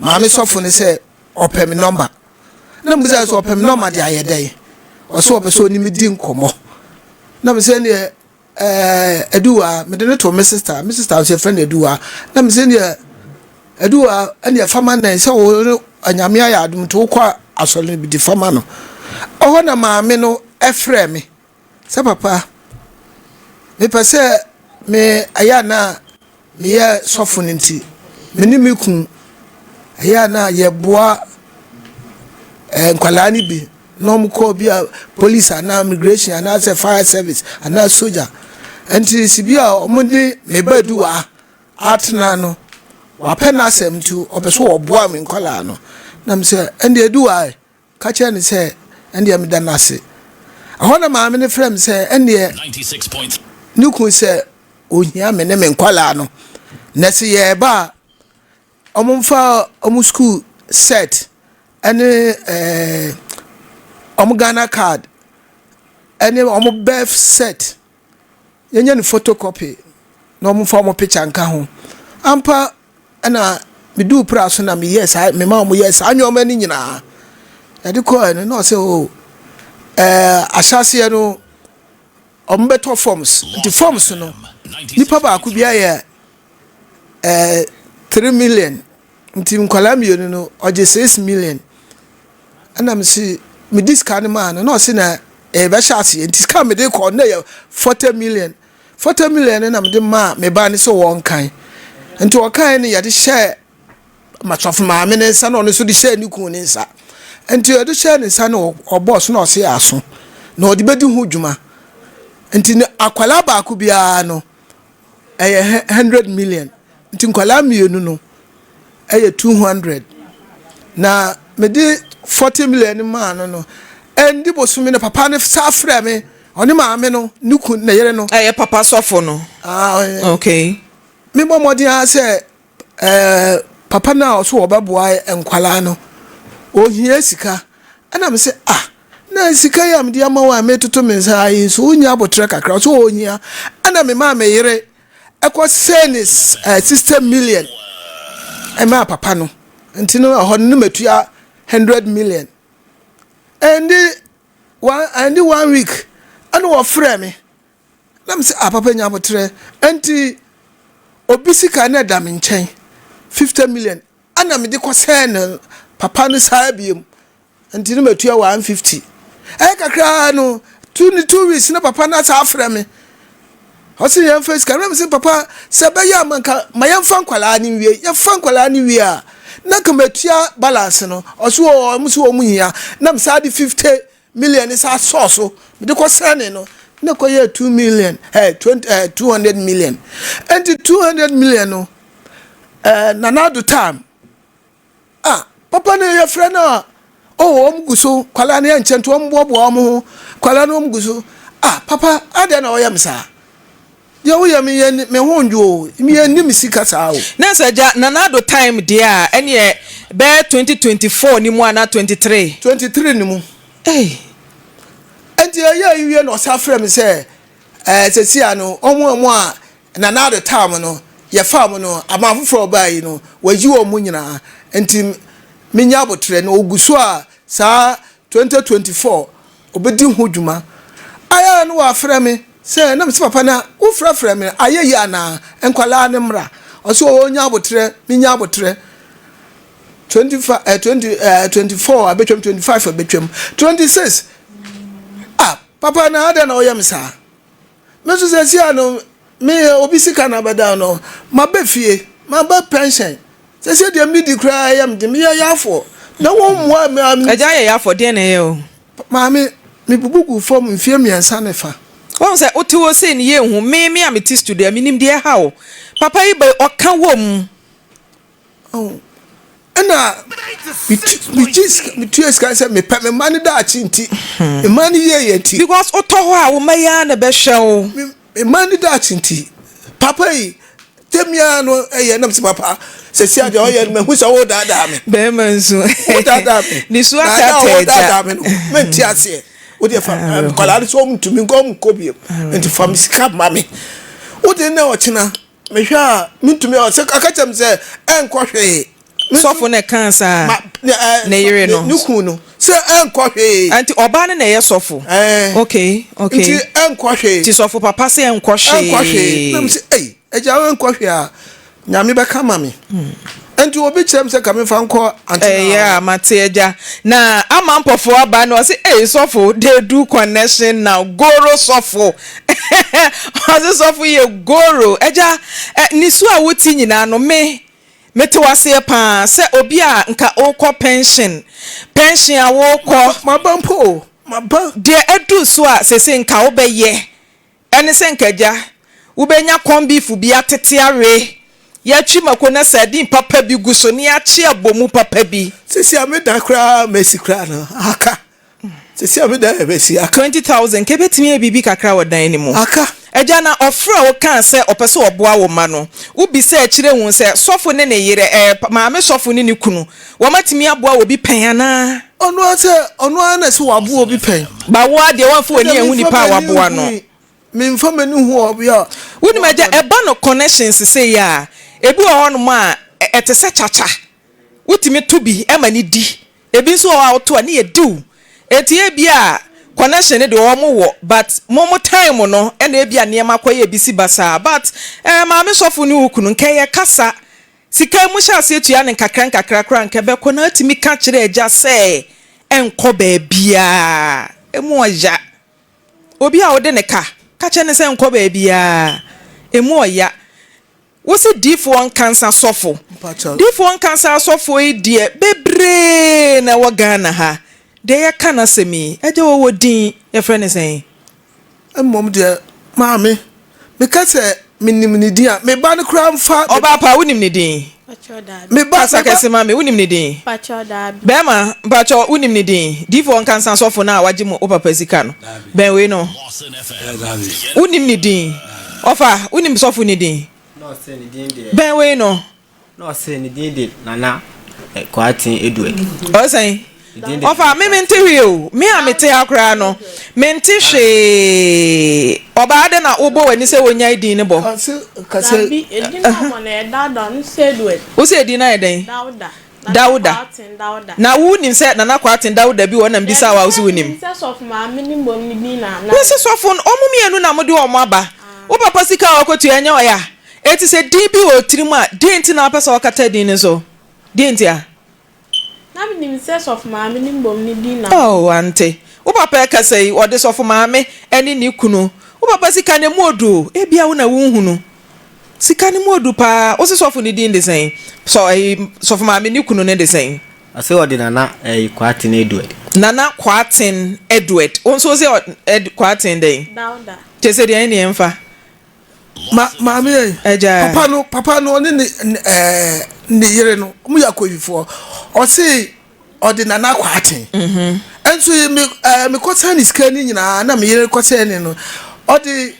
[SPEAKER 6] maame sɔfo no sɛ ɔpɛ me nɔmba. Na mebisa sɛ ɔpɛ me nɔma de ayɛ dɛn? Ɔsɛ ɔpɛ sɛ ɔne me di nkɔmmɔ. Na mesɛ neɛ ɛɛ Aduwa, mede no to me sista, me sista nso yɛfrɛ no Aduwa. Na mesɛ neɛ Aduwa ɛneɛ fama nɛn sɛ wo ne Anyame ayɛ adom nti wokɔ asɔre no bi di fama no. Ɔhɔ na maame no ɛfrɛ me. Sɛ papa, mepɛ sɛ me ɛyɛ a na meyɛ sɔfo no nti, me ne me kun ɛyɛ a na yɛboa eh, nkwadaa no bi na wɔn kɔ bi a police anaa immigration anaasɛ fire service anaa soja. Nti si bi a wɔn de me ba du wa atena no, wapɛ n'asɛm nti ɔpɛ sɛ ɔboa me nkwadaa no. Na me sɛ ɛnde edu wa Ka kyerɛ no sɛ, Ɛndeɛ meda no ase. Ɛhɔ na maame no frɛɛ me sɛ, Ɛndeɛ ne kunu sɛ ɔhia me ne me nkwadaa no, na sɛ yɛreba a, wɔmfa wɔn sukuu set ne ɛɛ wɔn Ghana card ne wɔn birth set, yɛnyɛ no photocopy na wɔmfa wɔn picture nka ho. Ampa Ɛna meduu pra so na meyɛɛ saa mema wɔn yɛɛ saa nneɛma no nyinaa. Yɛde kɔɛ no na ɔsɛ o oh, ɛɛ ahyɛaseɛ no wɔn bɛtɔ forms nti forms no nipa baako bi ayɛ ɛɛ 3 million nti nkwadaa mmienu no ɔgye 6 million. Ɛna mesi medi sika no maa no na ɔsi na ɛbɛhyɛ aseɛ nti sika mede kɔ no yɛ 40 million. 40 million no na mede maa me ba no sɛ wɔnkan. Nti ɔkan no yɛde hyɛɛ masɔfo maame ne nsa na ɔno nso de hyɛɛ ne kun ne nsa. Nti ɔde hyɛɛ ne nsa no ɔbɔɔ so na ɔse aso na ɔde bɛdi ho dwuma. Nti ne akwadaa baako biara no ɛyɛ 100 million. Nti nkwadaa mmienu no ɛyɛ 200. Na mede 40 million no maa no no ɛndi bosome no papa no saa frɛ me. Ɔne maame no, ne kun, ne yere no.
[SPEAKER 1] Ɛyɛ papa sɔfo no.
[SPEAKER 6] Ah,
[SPEAKER 1] okay.
[SPEAKER 6] Mebɔ mmɔden ara sɛ ɛɛ papa no a ɔso ɔbɛboa nkwadaa no, ohia sika. Ɛna me sɛ ah, na sika yi a mede ama wo a metoto me nsa yi nso wonya abotrɛ kakra ɔso ohia. Ɛna me maa me yere ɛkɔ sɛ ne ɛɛ 60 million ɛmaa papa no. Nti no ɛhɔ no ne matua 100 million. Ɛnde One ɛnde one week ɛna wɔfrɛ me na me sɛ ah papa nya abotrɛ ɛnti obi sika na ɛda me nkyɛn 50 million ɛna mede kɔsɛn no papa no saa biem nti no matua 150 ɛyɛ kakraa no 2 weeks na papa no asa afrɛ me. Ɔse yɛmfa sika na mese papa sɛ ɛbɛyɛ a manka ma yɛmfa nkwadaa no nwie, yɛfa nkwadaa no wie a na nka matua balance no. Ɔse wɔ ɔmo so wɔn hia na mesaa de 50 million ne saa sɔɔ so mede kɔ sɛne no na kɔyɛ 2 million 20 200 million. Ɛnti 200 million no Nana Addo time. Ah, papa no yɛfrɛ no a, oh, wɔn gu so, kwadaa no yɛnkyɛ nti wɔn boaboa wɔn ho, kwadaa no wɔn gu so. Ah, papa, adɛn na wɔyɛ me saa? Deɛ woyɛ me yɛ me ho ndwo o, yɛ nni me sika saa o.
[SPEAKER 1] Na sɛ gya Nana Addo time deɛ a, ɛneɛ bɛyɛ 2024 no mu anaa 23?
[SPEAKER 6] 23 no mu.
[SPEAKER 1] Ei.
[SPEAKER 6] Nti ɛyɛ yi wie na ɔsan frɛ me sɛ, ɛɛ sɛsi a no, wɔn a Nana Addo time no yɛfaa mu no, aban foforɔ a ɔbaa yi no, wayi wɔn nyinaa. Nti menya aboterɛ no, ɔgu so a saa 2024 ɔbɛdi ho dwuma. Ayɛ a na wafrɛ me sɛ, na mese papa na wofrɛfrɛ me ayɛ yie anaa? Nkwadaa no mmra. Ɔse ɔnya aboterɛ, menya aboterɛ. 25, 20, 24 abɛtwam, 25 abɛtwam, 26. Ah, papa na adɛn na ɔyɛ me saa? Me nso seesei a no, meyɛ obi sika na abɛda no, maba fie, maba pension. Seesei deɛ medi koraa ɛyɛ me den, meyɛ yafoɔ. Na wɔn mmoa me a.
[SPEAKER 1] Agya yɛ yafoɔ, deɛn na ɛyɛ o?
[SPEAKER 6] Maame, mebubu gu fam mfeɛ mmiɛnsa ne fa.
[SPEAKER 1] Woahu sɛ wote hɔ sei no yɛnhu, me me a mete studio a menim deɛ ɛha wo. Papa yi ba yi ɔka wom.
[SPEAKER 6] Oh, ɛna megye sika metua sika sɛ mepɛ me mma no daakye nti me mma no yie yɛ nti.
[SPEAKER 1] Because wotɔ hɔ a wo mma yi ara na ɛbɛhwɛ wo.
[SPEAKER 6] Me mma no daakye nti papa yi tɛmia no ɛyɛ nam sɛ papa sɛsi adeɛ ɔyɛ no mahu sɛ wodaadaa me.
[SPEAKER 1] Bɛrima nsu.
[SPEAKER 6] Wodaadaa me.
[SPEAKER 1] Ne su ataataa agya.
[SPEAKER 6] Wodaadaa me no mente aseɛ. Wode fa nkwadaa no sɛ ɔmo ntumi nkɔ ɔmo nkɔ bio nti fa me sika ma me. Wode na ɔkyena. Mehwɛ a, mentumi a, sɛ ɔka kyerɛ me sɛ ɛnkɔ hwee.
[SPEAKER 1] Sɔfo na ɛkaa saa? Ne yere no.
[SPEAKER 6] Ne kun no. Sɛ ɛnkɔ hwee.
[SPEAKER 1] Nti ɔbaa no na ɛyɛ sɔfo?
[SPEAKER 6] Ɛɛ.
[SPEAKER 1] Okay.
[SPEAKER 6] Nti ɛnkɔ hwee.
[SPEAKER 1] Nti sɔfo papa sɛ ɛnkɔ hwee.
[SPEAKER 6] Ɛnkɔ hwee. Na me sɛ, ei, agya ɛnkɔ hwee a, Nyame bɛka ma me. Nti obi kyerɛ me sɛ ka memfa nkɔ antenna hɔ.
[SPEAKER 1] Ɛyɛ a mate agya. Na ama mpɔfoɔ aba na ɔse ei sɔfo they do connection now goro sɔfo ɔse sɔfo yɛ goro agya nisu a wote nyinaa no me mete waseɛ paa sɛ obi a nka wokɔ pension pension a wokɔ
[SPEAKER 6] Maba mpo o maba.
[SPEAKER 1] Deɛ aduru so a sese nka wobɛyɛ Ɛne sɛ nka agya, wobɛnya corn beef bi atete awe, yɛatwi mako na sardine papa bi gu so na yɛakye abomu papa bi.
[SPEAKER 6] Sisi a me dan koraa masi koraa no aka. Sisi a me dan masi aka.
[SPEAKER 1] 20,000 nka ɛbɛtumi ayɛ biribi kakra wɔ dan no mu.
[SPEAKER 6] Aka.
[SPEAKER 1] Agya, na ɔfrɛɛ wo kaa sɛ ɔpɛ sɛ ɔboa wo mma no. Wobisaa akyire huu sɛ sɔfo ne ne yere, ɛɛ, maame sɔfo ne ne kunu, wɔatumi aboa obi pɛn anaa?
[SPEAKER 6] Ɔno ara sɛ, ɔno ara na ɛsɛ waboa obi pɛn.
[SPEAKER 1] Ba wo ara deɛ woamfa w'ani anhu nipa a waboa no.
[SPEAKER 6] Memfa m'ani nhu obi a.
[SPEAKER 1] Wonim agya, ɛba no connections sei a, ebi wɔ hɔnom a, ɛte sɛ kyakya. Wotumi to bi ma no di. Ebi nso wɔ hɔ a woto a ne yɛ diw. Enti ebia connection no deɛ wɔn wɔ but mo mo time no ɛna ebia nneɛma kɔyɛ ebi si basaa. But eh, maame sɔfo ne wo kunu nka ɛyɛ kasa. Sika yi mohyɛ aseɛ tua no nkakra nkakra koraa anka ɛbɛkɔ na atumi ka kyerɛ agya sɛ ɛnkɔ baabiara. Ɛmu ɔya. Obi a wode ne ka, ka kyerɛ no sɛ ɛnkɔ baabiara. Ɛmu ɔya. Wo se diifoɔ nkansa sɔfo. Diifoɔ nkansa asɔfoɔ yi deɛ bebree na ɛwɔ Ghana ha. Deɛ yɛka n'asɛm yi, agya wɔwɔ din, yɛfrɛ no sɛn?
[SPEAKER 6] Mmom deɛ, maame, meka sɛ menim ne din a, me ba no koraa mfa.
[SPEAKER 1] Ɔbaa pa, wonim ne din?
[SPEAKER 6] Me ba,
[SPEAKER 1] Kasa
[SPEAKER 6] me ba.
[SPEAKER 1] kɛse ma me, wonim ne din?
[SPEAKER 7] Mpakyɛw, daabi.
[SPEAKER 1] Bɛɛma, mpakyɛw wonim ne din? Diifoɔ Nkansa sɔfo no a wagye mo wo papa sika no, bɛn wei no? Wonim ne din? Ɔfa, wonim sɔfo no din? Bɛn wei no?
[SPEAKER 8] Na ɔse ne din de Nana Kwarteng Edward.
[SPEAKER 1] Ɔse sɛn? Ɔfa me mente hwee o. Me a mete ha koraa no, mente hwee. Ɔbaa adɛn na wobɔ w'ani sɛ wonyae din no bɔ?
[SPEAKER 7] Dabi, edin no abɔ no ɛyɛ Dawda, ɔno nso Edward.
[SPEAKER 1] Wose edin no ayɛ dɛn?
[SPEAKER 7] Dawda. Nana
[SPEAKER 1] Dawda.
[SPEAKER 7] Kwarteng Dawda.
[SPEAKER 1] Na wonim sɛ Nana Kwarteng Dawda bi wɔ hɔ na mebisa wo a wose
[SPEAKER 7] Dabi, sɛ
[SPEAKER 1] wonim?
[SPEAKER 7] menim sɛ sɔfo maame no mmom ne din na na.
[SPEAKER 1] Mese sɔfo no, wɔn mmienu na mode wɔn aba. Wo papa sika a wakɔtua ɛnyɛ ɔya? Enti sɛ din bi wɔ wo tirim a, deɛn nti na wopɛ sɛ wɔkata din no so? Deɛn ntia?
[SPEAKER 7] Na menim sɛ sɔfo maame no mmom ne din na.
[SPEAKER 1] Oh, ante. Wo papa rekasa yi, ɔde sɔfo maame ne ne kunu. Wo papa sika no, emu odu o. Ebia wo na wonhunu. Sika no mu odu paa. Wose sɔfo no din de sɛn? Sɔ, ɛyi, sɔfo maame ne kunu no de sɛn?
[SPEAKER 8] Ɔse ɔde Nana ɛyi Kwarteng Edward.
[SPEAKER 1] Nana Kwarteng Edward. Wo nso wose ɔ, Ed, Kwarteng dɛn?
[SPEAKER 7] Dauda.
[SPEAKER 1] Kyerɛ sɛ deɛn ne yɛmfa?
[SPEAKER 6] Ma maame yɛ.
[SPEAKER 1] Agya.
[SPEAKER 6] Papa no papa no ɔne ne ɛɛ ne yere no wɔn yɛ akɔyifoɔ ɔse ɔde nana akɔ aten.
[SPEAKER 1] Mhm.
[SPEAKER 6] Nso yi me ɛɛ mekɔsan ne sika ne nyinaa na me yere kɔsɛn ne no ɔde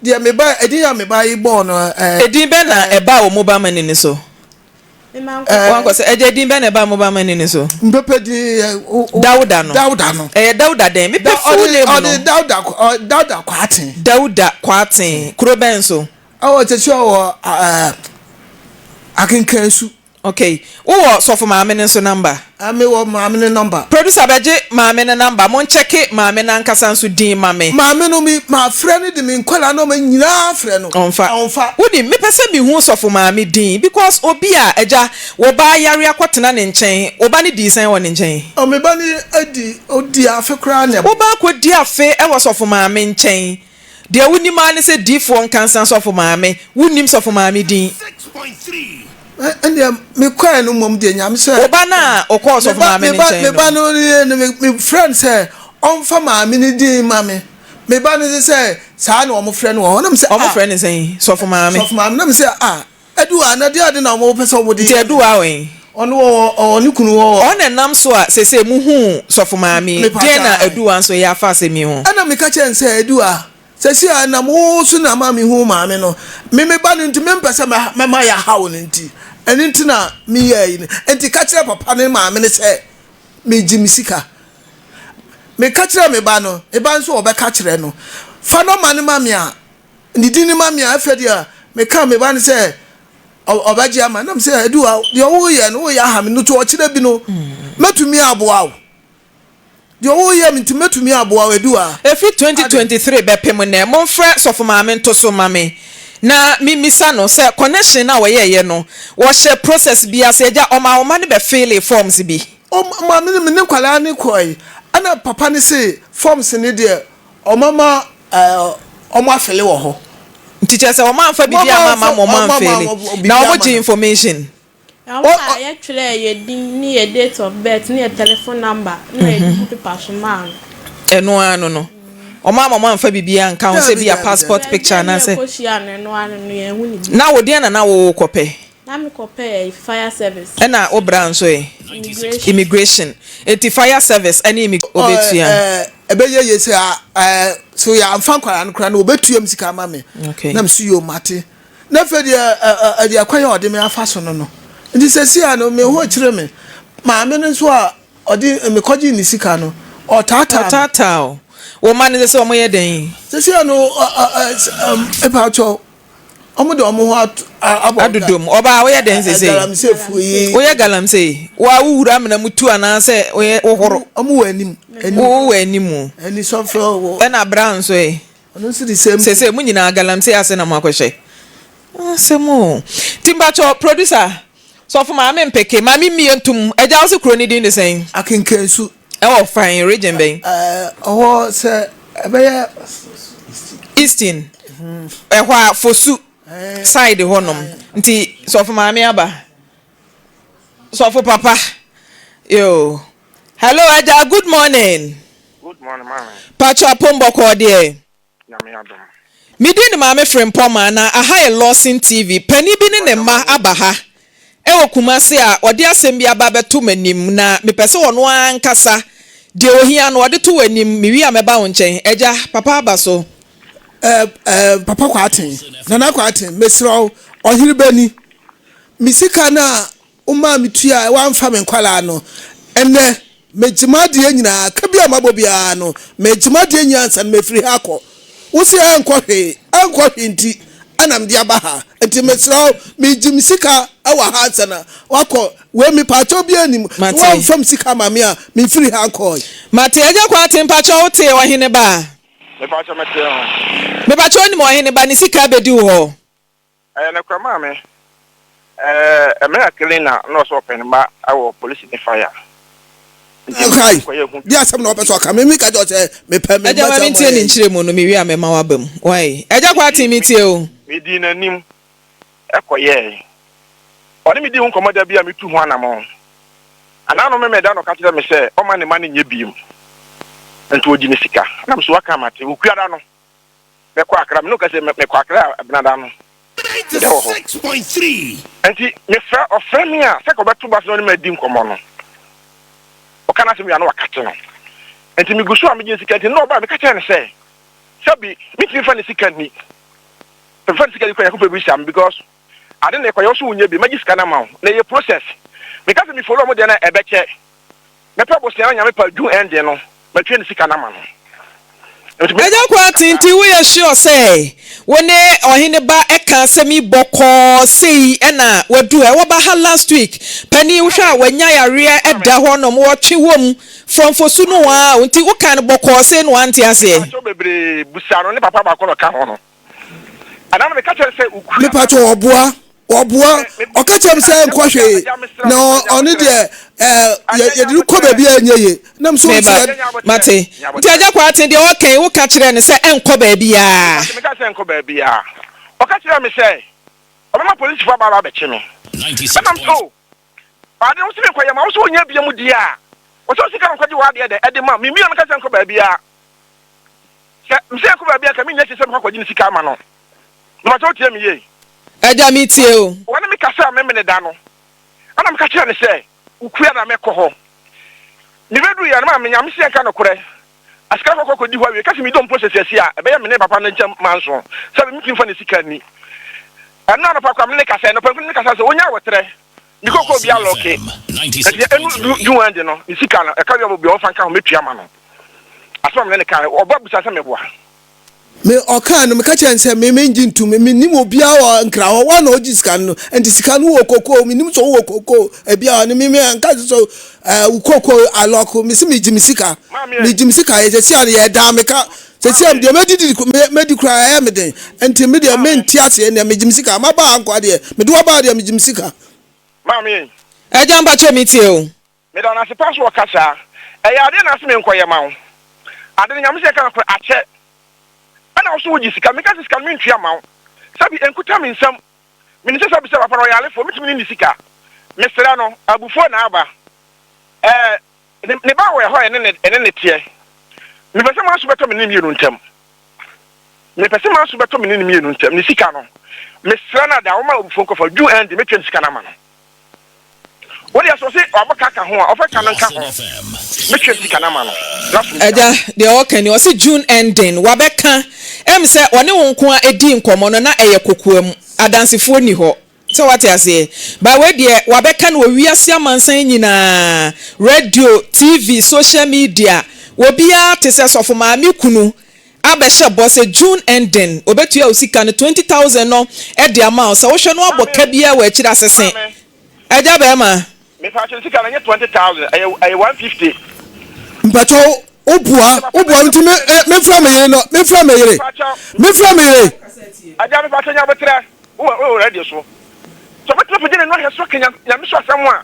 [SPEAKER 6] deɛ me ba edin a me ba yi bɔɔ no ɛɛ.
[SPEAKER 1] Edin bɛn na ɛbaa wɔn ba mani no so? Wankɔ sɛ, Agya, din bɛn na ɛbaa mobile money no so?
[SPEAKER 6] Mpɛpɛ din yɛ.
[SPEAKER 1] Dawuda no.
[SPEAKER 6] Dawuda no.
[SPEAKER 1] Ɛyɛ Dawuda dɛn? Mepɛ full name no.
[SPEAKER 6] Ɔde Dawuda Dawuda Kwarteng.
[SPEAKER 1] Dawuda Kwarteng. Kuro bɛn so?
[SPEAKER 6] Ɛwɔ kyɛkyɛ wɔ Akenkansu.
[SPEAKER 1] Okay. Wowɔ sɔfo maame no nso number?
[SPEAKER 6] Me wɔ maame no number.
[SPEAKER 1] Producer bɛgye maame no number. Monkyɛke maame no ankasa nso din ma me.
[SPEAKER 6] Maame no me mafrɛ no de me nkwadaa nɔɔma nyinaa frɛ no.
[SPEAKER 1] Ɔnfa.
[SPEAKER 6] Ɔnfa.
[SPEAKER 1] Wonim, mepɛ sɛ mehu sɔfo maame din because obi a, agya, wo ba ayare akɔtena ne nkyɛn, wo ba no dii sɛn wɔ ne nkyɛn?
[SPEAKER 6] Oh, me ba no adi, ɔdii afe koraa na.
[SPEAKER 1] Wo ba akɔdi afe wɔ sɔfo maame nkyɛn. Deɛ wonim ara ne sɛ diifoɔ nkansa sɔfo maame, wonnim sɔfo maame din.
[SPEAKER 6] Ɛndeɛ mekɔɛ no mmom deɛ Nyame sɛ.
[SPEAKER 1] Wo ba no a ɔkɔɔ sɔfo maame no nkyɛn no.
[SPEAKER 6] Me ba no no me frɛ no sɛ ɔmfa maame no din ma me. Me ba no sɛ saa na wɔn frɛ no wɔ hɔ. Na me sɛ ah.
[SPEAKER 1] Wɔn frɛ no sɛn? Sɔfo maame.
[SPEAKER 6] Sɔfo maame. Na me sɛ ah Aduwa na deɛ ade na wɔn pɛ sɛ wɔn de.
[SPEAKER 1] Nti Aduwa wɔ he?
[SPEAKER 6] Ɔno wɔ ɔwɔ ne kunu wɔ.
[SPEAKER 1] Ɔno na ɛnam so a seesei mo huu sɔfo maame yi. Deɛn na Aduwa nso yɛ afa asɛm yi ho?
[SPEAKER 6] Ɛna meka kyerɛɛ no sɛ Aduwa seesei a ɛnam wo so na ama mehu wo maame no, me me ba no nti mempɛ sɛ mɛma yɛahaw no nti, ɛno nti na meyɛɛ yi no. Enti ka kyerɛ papa ne maame no sɛ megye me sika. Meka kyerɛɛ me ba no, me ba nso ɔbɛka kyerɛ no. Fa nɔma no ma me a, ne din no ma me a, afei deɛ mekaa me ba no sɛ ɔbɛgye ama nam sɛ Aduwa deɛ woyɛ no woyɛ aha me no to ɔkyerɛ bi no mɛtumi aboa wo. Deɛ woyɛ me nti mɛtumi aboa wo Aduwa.
[SPEAKER 1] Ɛfiri 2023 bɛpem nnɛ, momfrɛ Sɔfo Maame nto so ma me na memmisa no sɛ connection no a wɔyɛeɛ no, wɔhyɛ process bi ase? Agya, ɔmaa wo mma no bɛ fillee forms bi?
[SPEAKER 6] Ɔmaa me ne nkwadaa no kɔe, ɛna papa no se forms no deɛ ɔmama wɔn afele wɔ hɔ.
[SPEAKER 1] Nti kyerɛ sɛ wɔn amfa biribi amma ma wɔn amfele, na wɔn gye information.
[SPEAKER 7] Ɛhɔ a yɛtwerɛɛ yɛn din ne yɛn date of birth ne yɛn telephone number na yɛde gu paper so maa no.
[SPEAKER 1] Ɛno ara no no, wɔn amma wɔn amfa biribiara anka ho sɛ ebia passport picture anaasɛ.
[SPEAKER 7] Baabi a yɛkɔhyiaa no ɛno ara no no yɛanhu no bio.
[SPEAKER 1] Na wo deɛn na na wokɔpɛ?
[SPEAKER 7] Na mekɔpɛ ɛyi fire service.
[SPEAKER 1] Ɛna wo bra nso ɛ?
[SPEAKER 7] Immigration.
[SPEAKER 1] Immigration. Enti fire service ɛne immigration wobɛtua?
[SPEAKER 6] Ɛɛ ɛbɛyɛ yie sɛ ɛɛ so yɛamfa nkwadaa no koraa no wɔbɛtua me sika ama me.
[SPEAKER 1] Okay.
[SPEAKER 6] Na mese yoo mate. Na afei deɛ ɛdeɛ kwan a ɔde me afa so no no nti sɛsi a no me ho kyerɛ me maame no nso a ɔde mekɔgye ne sika no ɔtaataa me.
[SPEAKER 1] Ɔtaataa o. Wo mma no sɛ sɛ wɔyɛ dɛn?
[SPEAKER 6] Sɛsi a no ɛpaakyɛw wɔn de wɔn ho abɔ
[SPEAKER 1] adodom. Ɔbaa woyɛ dɛn sɛsɛ?
[SPEAKER 6] Galamsey fuo yi.
[SPEAKER 1] Woyɛ galamsey? Wo a wowura amena mu tu anaasɛ woyɛ wohoro?
[SPEAKER 6] Wɔn wɔ anim.
[SPEAKER 1] Wowɔ anim.
[SPEAKER 6] Ani sɔfrɛ wɔ.
[SPEAKER 1] Ɛna bra nso ɛ?
[SPEAKER 6] Ɔno nso the same thing.
[SPEAKER 1] Sesei mo nyinaa galamsey ase na mo akɔhyɛ. Asɛm o. Nti mpakyɛw producer, sɔfo maame mpeke, maame mmie ntom. Agya wo se kuro no din de sɛn?
[SPEAKER 6] Akenkansu.
[SPEAKER 1] Ɛwɔ fan region bɛn?
[SPEAKER 6] Ɛɛ ɔhɔ sɛ ɛbɛyɛ.
[SPEAKER 1] Eastern. Ɛhɔ a Fosu side hɔ nom. Nti sɔfo maame aba. Sɔfo papa. Yoo. Hello agya good morning.
[SPEAKER 9] Good morning maame.
[SPEAKER 1] Pacho apom bɔkɔɔ deɛ.
[SPEAKER 9] Nyame adom.
[SPEAKER 1] Me din ne Maame Frimpong na aha yɛ Lawson TV. Panin bi ne ne mma aba ha. wɔ Kumasi a ɔde asɛm bi aba abɛto m'anim na mepɛ sɛ ɔno ara ankasa deɛ ɔhia no ɔde to w'anim. Mewie a mɛba wo nkyɛn. Agya, papa aba so.
[SPEAKER 6] Eh, eh, Papa Kwarteng, Nana Kwarteng, mesrɛ wo, ɔhene ba ni. Me sika no a womaa metuae, woamfa me nkwadaa no, ɛnnɛ megye m'adeɛ nyinaa, ka bi a mabɔ biara no, megye m'adeɛ nyinaa ansa na mafiri ha akɔ. Wo se ɛnkɔ hwee, ɛnkɔ hwee nti ɛna mede aba ha. Nti mesrɛ wo, megye me sika wɔ ha ansa na wakɔ. Wei mepaakyɛw biara nnim, sɛ
[SPEAKER 1] Mate.
[SPEAKER 6] woamfa me sika ama me a, memfiri ha nkɔe.
[SPEAKER 1] Mate, Agya Kwarteng, mpakyɛw wotee ɔhene ba a?
[SPEAKER 9] Mepakyɛw mete ho.
[SPEAKER 1] Mepakyɛw wonim ɔhene ba, ne sika abɛdi wo hɔ?
[SPEAKER 9] Ɛyɛ nokorɛ maame. Ɛɛ mmerɛ a Kelina na ɔsɛ ɔpɛ ne mma wɔ polisi ne fire. Nti
[SPEAKER 6] Kae,
[SPEAKER 9] kɔyɛ ho
[SPEAKER 6] di asɛm na ɔpɛ sɛ ɔka. Me meka kyerɛ wo sɛ mepɛ me
[SPEAKER 1] Agya
[SPEAKER 6] mma
[SPEAKER 1] ma
[SPEAKER 6] sɛ
[SPEAKER 1] mentie
[SPEAKER 6] ɔmo
[SPEAKER 1] ne
[SPEAKER 6] ayɛ.
[SPEAKER 1] nkyerɛmu no, mewie a mɛma woaba mu. Wai? Agya
[SPEAKER 9] Nti
[SPEAKER 1] Kwarteng
[SPEAKER 9] me
[SPEAKER 1] metie o.
[SPEAKER 9] medii n'anim kɔyɛɛe. Ɔne me dii ho nkɔmmɔ da bi a metu ho anamɔn. Anaa no Memeneda na ɔka kyerɛɛ me sɛ ɔmma ne mma no nyɛ bio nti ɔgye me sika. Na me so waka mate. Okuada no mɛkɔ Accra, me ne wo ka sɛ mekɔ Accra Benada no meda wɔ hɔ. Nti mefrɛ ɔfrɛ me a sɛ ka ɔbɛto bus na ɔne me adi nkɔmmɔ no ɔka n'asɛm wie a na wakate no. Nti megu so a megye ne sika nti na ɔbaa meka kyerɛɛ no sɛ sɛbi mentumi mfa ne sika nni. Sɛ mefa ne sika di kora Nyankopɔn bɛbisa me because Ade na ɛkɔyɛ wo so wonyɛ bi mɛgye sika no ama wo na ɛyɛ process meka sɛ me follow ɔmo deɛ no a ɛbɛkyɛ mɛpɛ bosea na nyame pa June ending no matua ne sika no ama no nti me
[SPEAKER 1] Agya Kwarteng nti woyɛ sure sɛ wo ne ɔhene ba ɛka asɛm yi bɔkɔɔ sei ɛna wadu ha wɔba ha last week panin wohwɛ a wanya yareɛ ɛda hɔ nom wɔtwe wom from fosu no waa nti woka no bɔkɔɔ sei na wante aseɛ.
[SPEAKER 9] Mepakyɛw bebree busa no ne papa baako na ɔka ho no. Ɛna no meka kyerɛ no sɛ okura.
[SPEAKER 6] Mepatwɔ ɔboa ɔboa ɔka kyerɛ me sɛ nkɔ hwee na ɔno deɛ ɛɛ yɛde no kɔ baabi a ɛnyɛ ye na me so
[SPEAKER 1] Meba mate nti agya Kwarteng deɛ ɔka yi woka kyerɛ no sɛ ɛnkɔ baabiara.
[SPEAKER 9] Mepatwɔ meka sɛ ɛnkɔ baabiara ɔka kyerɛ me sɛ ɔbɛma polisifo aba aba abɛkye me ɛna me so oh ade wo se menkɔyɛ ma wo so wonya bia mu deɛ a wɔsɛ wo sika no nkɔgye w'adeɛ dɛ ɛde ma me mmia meka sɛ nkɔ baabiara Sɛ mese yɛnkɔ baabi a, anka mennya akyi sɛ mekɔ akɔgye ne sika ama no. Mepakyɛ wotie me yie?
[SPEAKER 1] Agya, metie o.
[SPEAKER 9] Wɔne me kasaa Memeneda no, ɛna meka kyerɛɛ no sɛ, Wokua na mɛkɔ hɔ. Mebɛduruiɛ no, maame Nyame se yɛnka nokorɛ. Asika kɔkɔ kɔdi hɔ awie. Ka sɛ medɔ mpo sɛ seesei a, ɛbɛyɛ me ne papa no nkyɛm manso sɛ mentumi mfa ne sika nni. Ɛno anɔpa koraa me ne no kasae. Anɔpa me ne no kasae sɛ ɔnya aboterɛ. Me koko obi alɔke. Ɛti ɛnu du du wɔn de no ne sika no ɛka wia obi ɔnfa nka ho metua ma no. Asɛm a me ne no kae ɔba bisa sɛ meboa.
[SPEAKER 6] Me ɔkaa no meka kyerɛ no sɛ me mengye ntum me mennim obiara wɔ nkra hɔ wɔn na ɔgye sika no nti sika no wɔ koko menim sɛ wowɔ koko ebi a ɔne me me nka sɛ ɛɛ wo koko alɔko me se megye me sika megye me sika yɛ sɛ si a yɛ dan meka sɛ si a deɛ mɛdidi mɛdi koraa ɛyɛ me den nti me deɛ mente aseɛ nea megye me sika maba ha nkoa deɛ mede waba ha deɛ megye me sika.
[SPEAKER 9] Maame.
[SPEAKER 1] Agya mpakyɛ me tie o.
[SPEAKER 9] Meda no ase paa sɛ ɔka saa. Ɛyɛ adeɛ na ase menkɔ yɛ ma wo. Ade no Nyame sɛ yɛka nokorɛ akyɛ. Ɛna wo so wogye sika. Meka sɛ sika no mentua ma wo. Sɛbi ɛnkuta me nsam. Menim sɛ sɛbi sɛ papa no ɔyɛ alefoɔ mentumi ne ne sika. Mesrɛ no abufuo na aba. Ɛɛ Ne ne ba wɔ ɛhɔ a ɛne ne ɛne ne teɛ. Mepɛ sɛ m'aso bɛtɔ me ne ne mmienu ntam. Mepɛ sɛ m'aso bɛtɔ me ne ne mmienu ntam. Ne sika no, mesrɛ no ada, ɔmma abufuo nkɔfa. June end, mɛtua ne sika no ama no. Wo deɛ sɛ ɔse wabɔ ka ka ho a, ɔfa ka no nka ho. Mɛtua ne sika no ama no. N'asom
[SPEAKER 1] Agya, deɛ ɔka ni, ɔse June ending, wabɛka. Ɛm sɛ ɔne wo nko ara dii nkɔmmɔ no, na ɛyɛ kokoam. Adansefoɔ nni hɔ. Sɛ wate aseɛ? But wei deɛ wabɛka no wɔ wiase amansan nyinaa, radio, TV, social media, obiara te sɛ sɔfo maame kunu abɛhyɛ bɔ sɛ June ending obetua wo sika no 20,000 no de ama wo, sɛ wohwɛ no abɔ ka biara wɔ akyiri asese. Agya bɛɛma.
[SPEAKER 9] Mepatwo sika no ɛnyɛ 20,000 ɛyɛ ɛyɛ 150.
[SPEAKER 6] Mpakyɛw wo boa wo boa nti me eh, me nfrɛ me yere no me nfrɛ me yere me nfrɛ me yere.
[SPEAKER 9] Agya mepatwo nya aboterɛ wowɔ wowɔ radio so sɛ ɔbɛtumi apagya n'ani ahwɛ soro aka nyame so asɛm a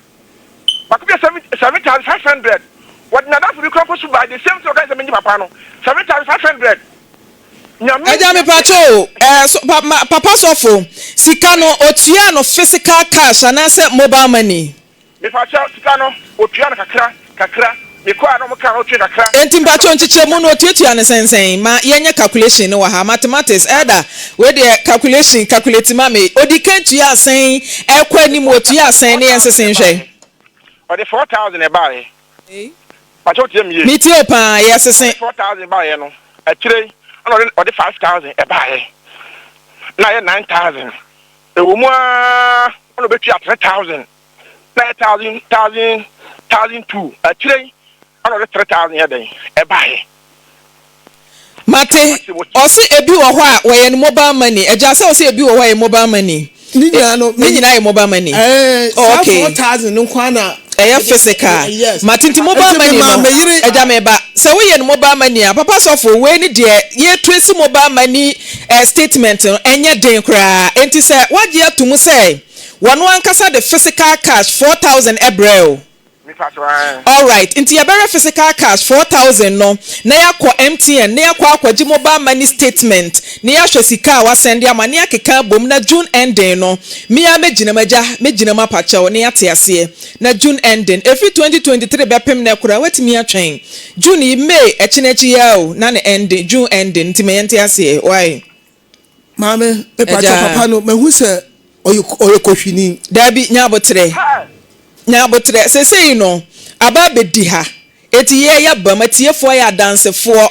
[SPEAKER 9] baako bi yɛ 7500 wɔde n'adamfo bi kora mpo so baa the same thing ɔka sɛ menye papa no 7500 nyame
[SPEAKER 1] Agya mepatwo o eh, so, pa, ma, papa sɔfo sika no otua no physical cash anaasɛ mobile money?
[SPEAKER 9] Mepakyɛw, sika no, otua no kakra kakra. Mekɔɔ a na wɔkaa ho twe kakra.
[SPEAKER 1] Enti mpakyɛw nkyekyɛmu no otuatua no sɛn sɛn? Ma yɛnyɛ calculation no wɔ ha. Mathematics, Elder, wei deɛ calculation, calculate ma me. Odi kan tuaa sɛn, ɛkɔ anim otuaa sɛn ne yɛnsese nhwɛ.
[SPEAKER 9] Ɔde 4000 ɛbaeɛ. Mpakyɛw wotie me yie?
[SPEAKER 1] Metie wo paa, yɛsese.
[SPEAKER 9] Ɔde 4000 baeɛ no, akyire yi ɛna ɔde ɔde 5000 ɛbaeɛ. Na ayɛ 9000. Ɛwɔ mu ara ɛna ɔbɛtua 3000. Na ɛyɛ thousand thousand 1002. Akyire yi ɛna ɔde 3000 yɛ dɛn ɛbaeɛ.
[SPEAKER 1] Mate, ɔse ebi wɔ hɔ a wɔyɛ no mobile money, agya sɛ ɔse ebi wɔ hɔ a ɛyɛ mobile money.
[SPEAKER 6] Ne nyinaa no.
[SPEAKER 1] Ne nyinaa yɛ mobile money.
[SPEAKER 6] Ɛɛ
[SPEAKER 1] Oh,
[SPEAKER 6] saa
[SPEAKER 1] okay.
[SPEAKER 6] 4000 no nko ara na.
[SPEAKER 1] Ɛyɛ physical.
[SPEAKER 6] Yes.
[SPEAKER 1] Mate nti mobile
[SPEAKER 6] Nti
[SPEAKER 1] money
[SPEAKER 6] memaa
[SPEAKER 1] no,
[SPEAKER 6] me yere.
[SPEAKER 1] agya meba, sɛ woyɛ no mobile money a, papa sɔfo wei ne deɛ yɛ trace mobile money eh, statement no ɛnyɛ den koraa. Enti sɛ woagye ato mu sɛ wɔno ankasa de physical cash 4000 ɛbrɛ wo. Alright, nti yɛbɛhwɛ physical cash 4000 no na yɛakɔ MTN na yɛakɔ akɔgye mobile money statement na yɛahwɛ sika a wasɛnde ama na yɛakeka abom na June ending no me ara mɛgyina mu agya mɛgyina mu apakyɛw na yɛate aseɛ na June ending ɛfiri 2023 bɛpem nɛ koraa watumi atwɛn June yi May ɛkyena akyi yi ara o na ne ending June ending nti ma yɛnte aseɛ why.
[SPEAKER 6] Maame, mepakyɛ papa no, mahu sɛ ɔyɛ ɔyɛ kɔhwini.
[SPEAKER 1] Daabi, nya aboterɛ. Nya aboterɛ. Seesei no, aba abɛdi ha. Enti yɛ yɛaba mu. Atiefoɔ yɛ adansefoɔ.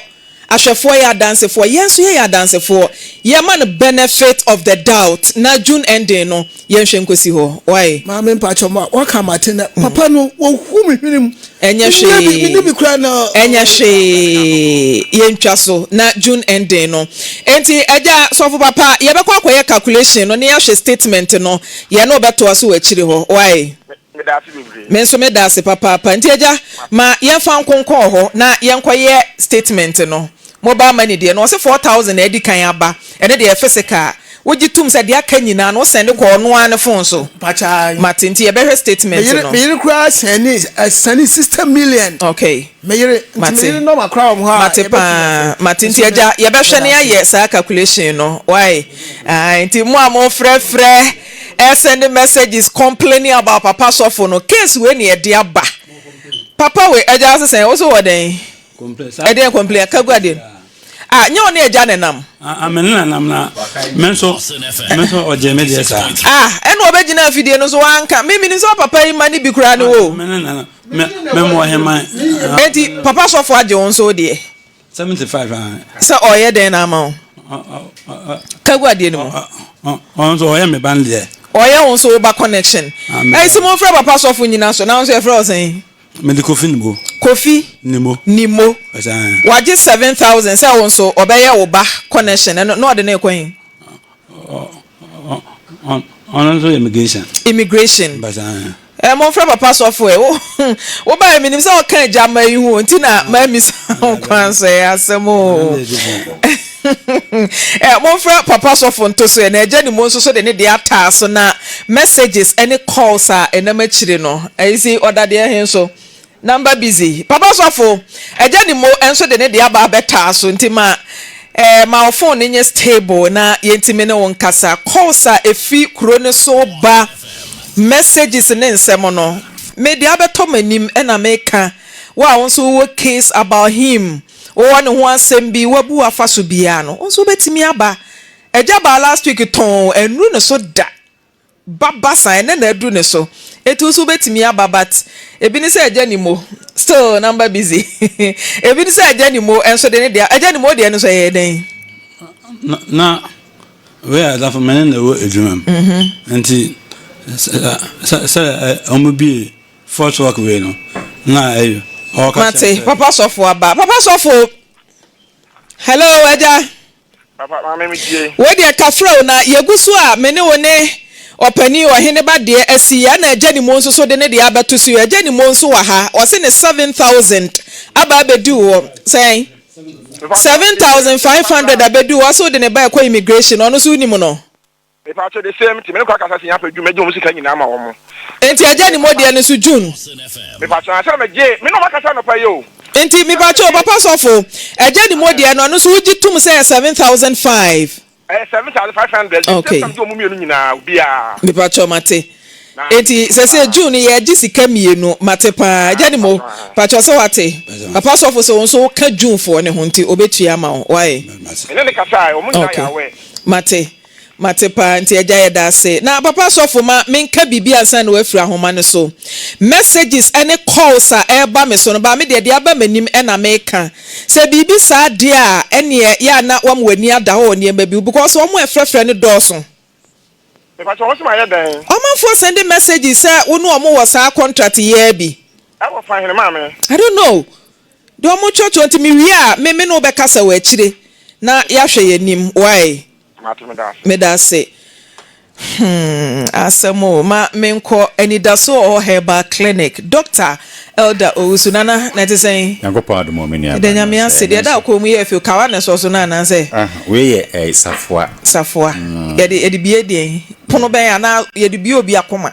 [SPEAKER 1] Ahwɛfoɔ yɛ adansefoɔ. Yɛn nso yɛyɛ adansefoɔ. Yɛma no benefit of the doubt na June ending no, yɛnhwɛ nkɔsi hɔ. Wai?
[SPEAKER 6] Maame mpakyɛ ma waka mate na papa no wahu me hwene mu.
[SPEAKER 1] Ɛnyɛ hwee.
[SPEAKER 6] Menni bi koraa na.
[SPEAKER 1] Ɛnyɛ hwee. Yɛntwa so na June ending no. Enti agya sɔfo papa yɛbɛkɔ akɔyɛ calculation no na yɛahwɛ statement no. Yɛne wo bɛtoa so wɔ akyiri hɔ. Wai?
[SPEAKER 9] Meda ase bebree.
[SPEAKER 1] Me nso meda ase papaapa. Nti agya ma yɛmfa nkonkɔɔ hɔ na yɛnkɔyɛ statement no. Mobile money deɛ no ɔse 4000 na adi kan aba. Ɛno deɛ ɛyɛ physical. Wogye tom sɛ deɛ aka nyinaa no wo sɛnde kɔ ɔno ara ne phone so?
[SPEAKER 6] Mpakyɛ ae.
[SPEAKER 1] Mate, nti yɛbɛhwɛ statement
[SPEAKER 6] Me yere
[SPEAKER 1] no.
[SPEAKER 6] me yere koraa sɛne sɛne 60 million.
[SPEAKER 1] Okay.
[SPEAKER 6] Me yere, nti
[SPEAKER 1] Mate.
[SPEAKER 6] me yere nɔma koraa wɔ hɔ a
[SPEAKER 1] Mate
[SPEAKER 6] yɛbɛtumi
[SPEAKER 1] paa.
[SPEAKER 6] afrɛ.
[SPEAKER 1] Mate,
[SPEAKER 6] Nso
[SPEAKER 1] nti
[SPEAKER 6] me
[SPEAKER 1] agya yɛbɛhwɛ
[SPEAKER 6] meda
[SPEAKER 1] na
[SPEAKER 6] ase.
[SPEAKER 1] yɛayɛ saa calculation no. Wai? Ae, nti mo a mofrɛfrɛ, ɛsɛnde messages complaining about papa sɔfo no, case wei na yɛde aba. Papa wei, agya ase sɛn? Wo so wɔ dɛn? Ɛdeɛn complain? Aka gu adeɛ no. Ah, nyɛ ɔne agya na ɛnam?
[SPEAKER 10] Ah, me ne na nam na me nso me nso ɔgye me deɛ saa.
[SPEAKER 1] Ah, ɛna ɔbɛgyina afidie no so wanka. Me menim sɛ papa yi ma ne bi koraa ne wo.
[SPEAKER 10] Me ne na me me mo ɔheman.
[SPEAKER 1] Enti papa sɔfo agye wo nso deɛ.
[SPEAKER 10] 75 ah.
[SPEAKER 1] Sɛ ɔyɛ dɛn na ama wo? Ka gu adeɛ no mu.
[SPEAKER 10] Ɔno nso ɔyɛ me ba no deɛ.
[SPEAKER 1] Ɔyɛ wo nso wo ba connection. Ɛyi sɛ mo nfrɛ papa sɔfo nyina so na wo nso yɛfrɛ wo sɛn?
[SPEAKER 10] Mede Kofi Nimo.
[SPEAKER 1] Kofi
[SPEAKER 10] Nimo.
[SPEAKER 1] Nimo. Wagye 7000 sɛ wo nso ɔbɛyɛ wo ba connection ɛno na ɔde no rekɔ he?
[SPEAKER 10] Ɔno nso yɛ immigration.
[SPEAKER 1] Immigration. Ɛ momfrɛ papa sɔfo ɛ. Wo wo bae menim sɛ ɔka agya ma yi ho nti na mamisa ho kwan so ɛyɛ asɛm o. Ɛ momfrɛ papa sɔfo nto so ɛ na agya ne mu nso so de ne deɛ ataa so na messages ne calls a ɛnam akyire no ɛyi si ɔda deɛ he nso. Number busy. Papa sɔfo, agya ne mo nso de ne deɛ aba abɛtaa so nti ma eh, ma wo phone no nyɛ stable na yɛntumi ne wo nkasa. Calls a ɛfi kuro no so ba, messages ne nsɛm no, me deɛ abɛtɔ m'anim na meka. Wo a wo nso wowɔ case about him, wowɔ ne ho asɛm bi, wabu wo afa so biara no, wo nso wobɛtumi aba. Agya baa last week tɔnn, annuru ne so da. Ba ba saa ɛnɛ na aduru ne so eti wo so wobɛtumi aba but ebi ne sɛ agya nimo still number busy ebi ne sɛ agya nimo nso de ne deɛ agya nimo deɛ no nso ɛyɛ dɛn.
[SPEAKER 10] Na na wei a adafo mene na ɛwɔ adwuma mu mhm. nti sɛ sɛ wɔn bie fourth work wei no na ɛyɛ
[SPEAKER 1] ɔka mate papa sɔfo aba papa sɔfo hello agya.
[SPEAKER 9] Papa, maame me tie.
[SPEAKER 1] Wei deɛ kafra o, na yɛgu so a me ne wo ne ɔpanin ɔhene ba deɛ asi yi, ɛna Agya Nimo nso so de ne deɛ abɛto so yi. Agya Nimo nso wɔ ha, ɔse ne 7000 aba abɛdi wo hɔ. Sɛn? 7500 abɛdi wo hɔ, ɔse wode ne ba ɛkɔ immigration, ɔno nso wonim no?
[SPEAKER 9] Mepakyɛw the same thing me ne kɔ akasa sɛ yɛn apɛ June mɛgye wɔn sika nyinaa ama wɔn.
[SPEAKER 1] Enti agya ni mo deɛ no so June.
[SPEAKER 9] Mepakyɛw ansa na mɛgye me ne wɔn akasa anɔpa yi o.
[SPEAKER 1] Enti mepakyɛw papa sɔfo agya ni mo deɛ no ɛno nso wogye tum sɛ ɛyɛ 7005.
[SPEAKER 9] Ɛyɛ 7500 the same time gye wɔn mmienu nyinaa obiara.
[SPEAKER 1] Mepakyɛw mate. Enti sɛsɛ June no yɛgye sika mienu mate paa agya ne mo pakyɛw sɛ wate papa sɔfo sɛ wo nso woka June foɔ ne ho nti obetua ama wo why.
[SPEAKER 9] Me ne no kasae wɔn nyinaa
[SPEAKER 1] Okay
[SPEAKER 9] yɛ aware.
[SPEAKER 1] mate mate paa nti agya yɛda ase na papa sɔfo ma menka biribi ansa na wafiri ahoma no so messages ne calls a ɛreba me so no baa me deɛ deɛ aba m'anim na meka sɛ biribi saa deɛ a ɛneɛ yɛ a na wama w'ani ada hɔ wɔ nneɛma bi ho because wɔn a ɛfrɛfrɛ no dɔɔso.
[SPEAKER 9] Mepakyɛw wo se mayɛ dɛn?
[SPEAKER 1] Ɔmanfoɔ sɛnde messages sɛ wo ne ɔmo wɔ saa contract yi ara bi.
[SPEAKER 9] Ɛwɔ fa hene maame?
[SPEAKER 1] I don't know. Deɛ ɔmo kyerɛkyerɛ nti me wie a me me ne wo bɛkasa wɔ akyire na yɛahwɛ yɛn anim why?
[SPEAKER 9] Mate meda ase.
[SPEAKER 1] Meda ase. Hmm asɛm o ma menkɔ Anidaso wɔ hɔ Herbal Clinic Doctor Elder Owusu Nana na ɛte sɛn?
[SPEAKER 11] Nyankopɔn adom o me nua
[SPEAKER 1] Yɛda
[SPEAKER 11] ba
[SPEAKER 1] Nyame
[SPEAKER 11] no
[SPEAKER 1] ase
[SPEAKER 11] sɛ
[SPEAKER 1] deɛ
[SPEAKER 11] ɛno
[SPEAKER 1] ɛda
[SPEAKER 11] nso.
[SPEAKER 1] akɔn mu yɛ fɛ o kawa na ɛsɔ so no anaasɛ?
[SPEAKER 11] Ah wei yɛ eh safoa.
[SPEAKER 1] Safoa yɛde yɛde bue deɛn? Pono bɛn anaa yɛde bue obi akoma?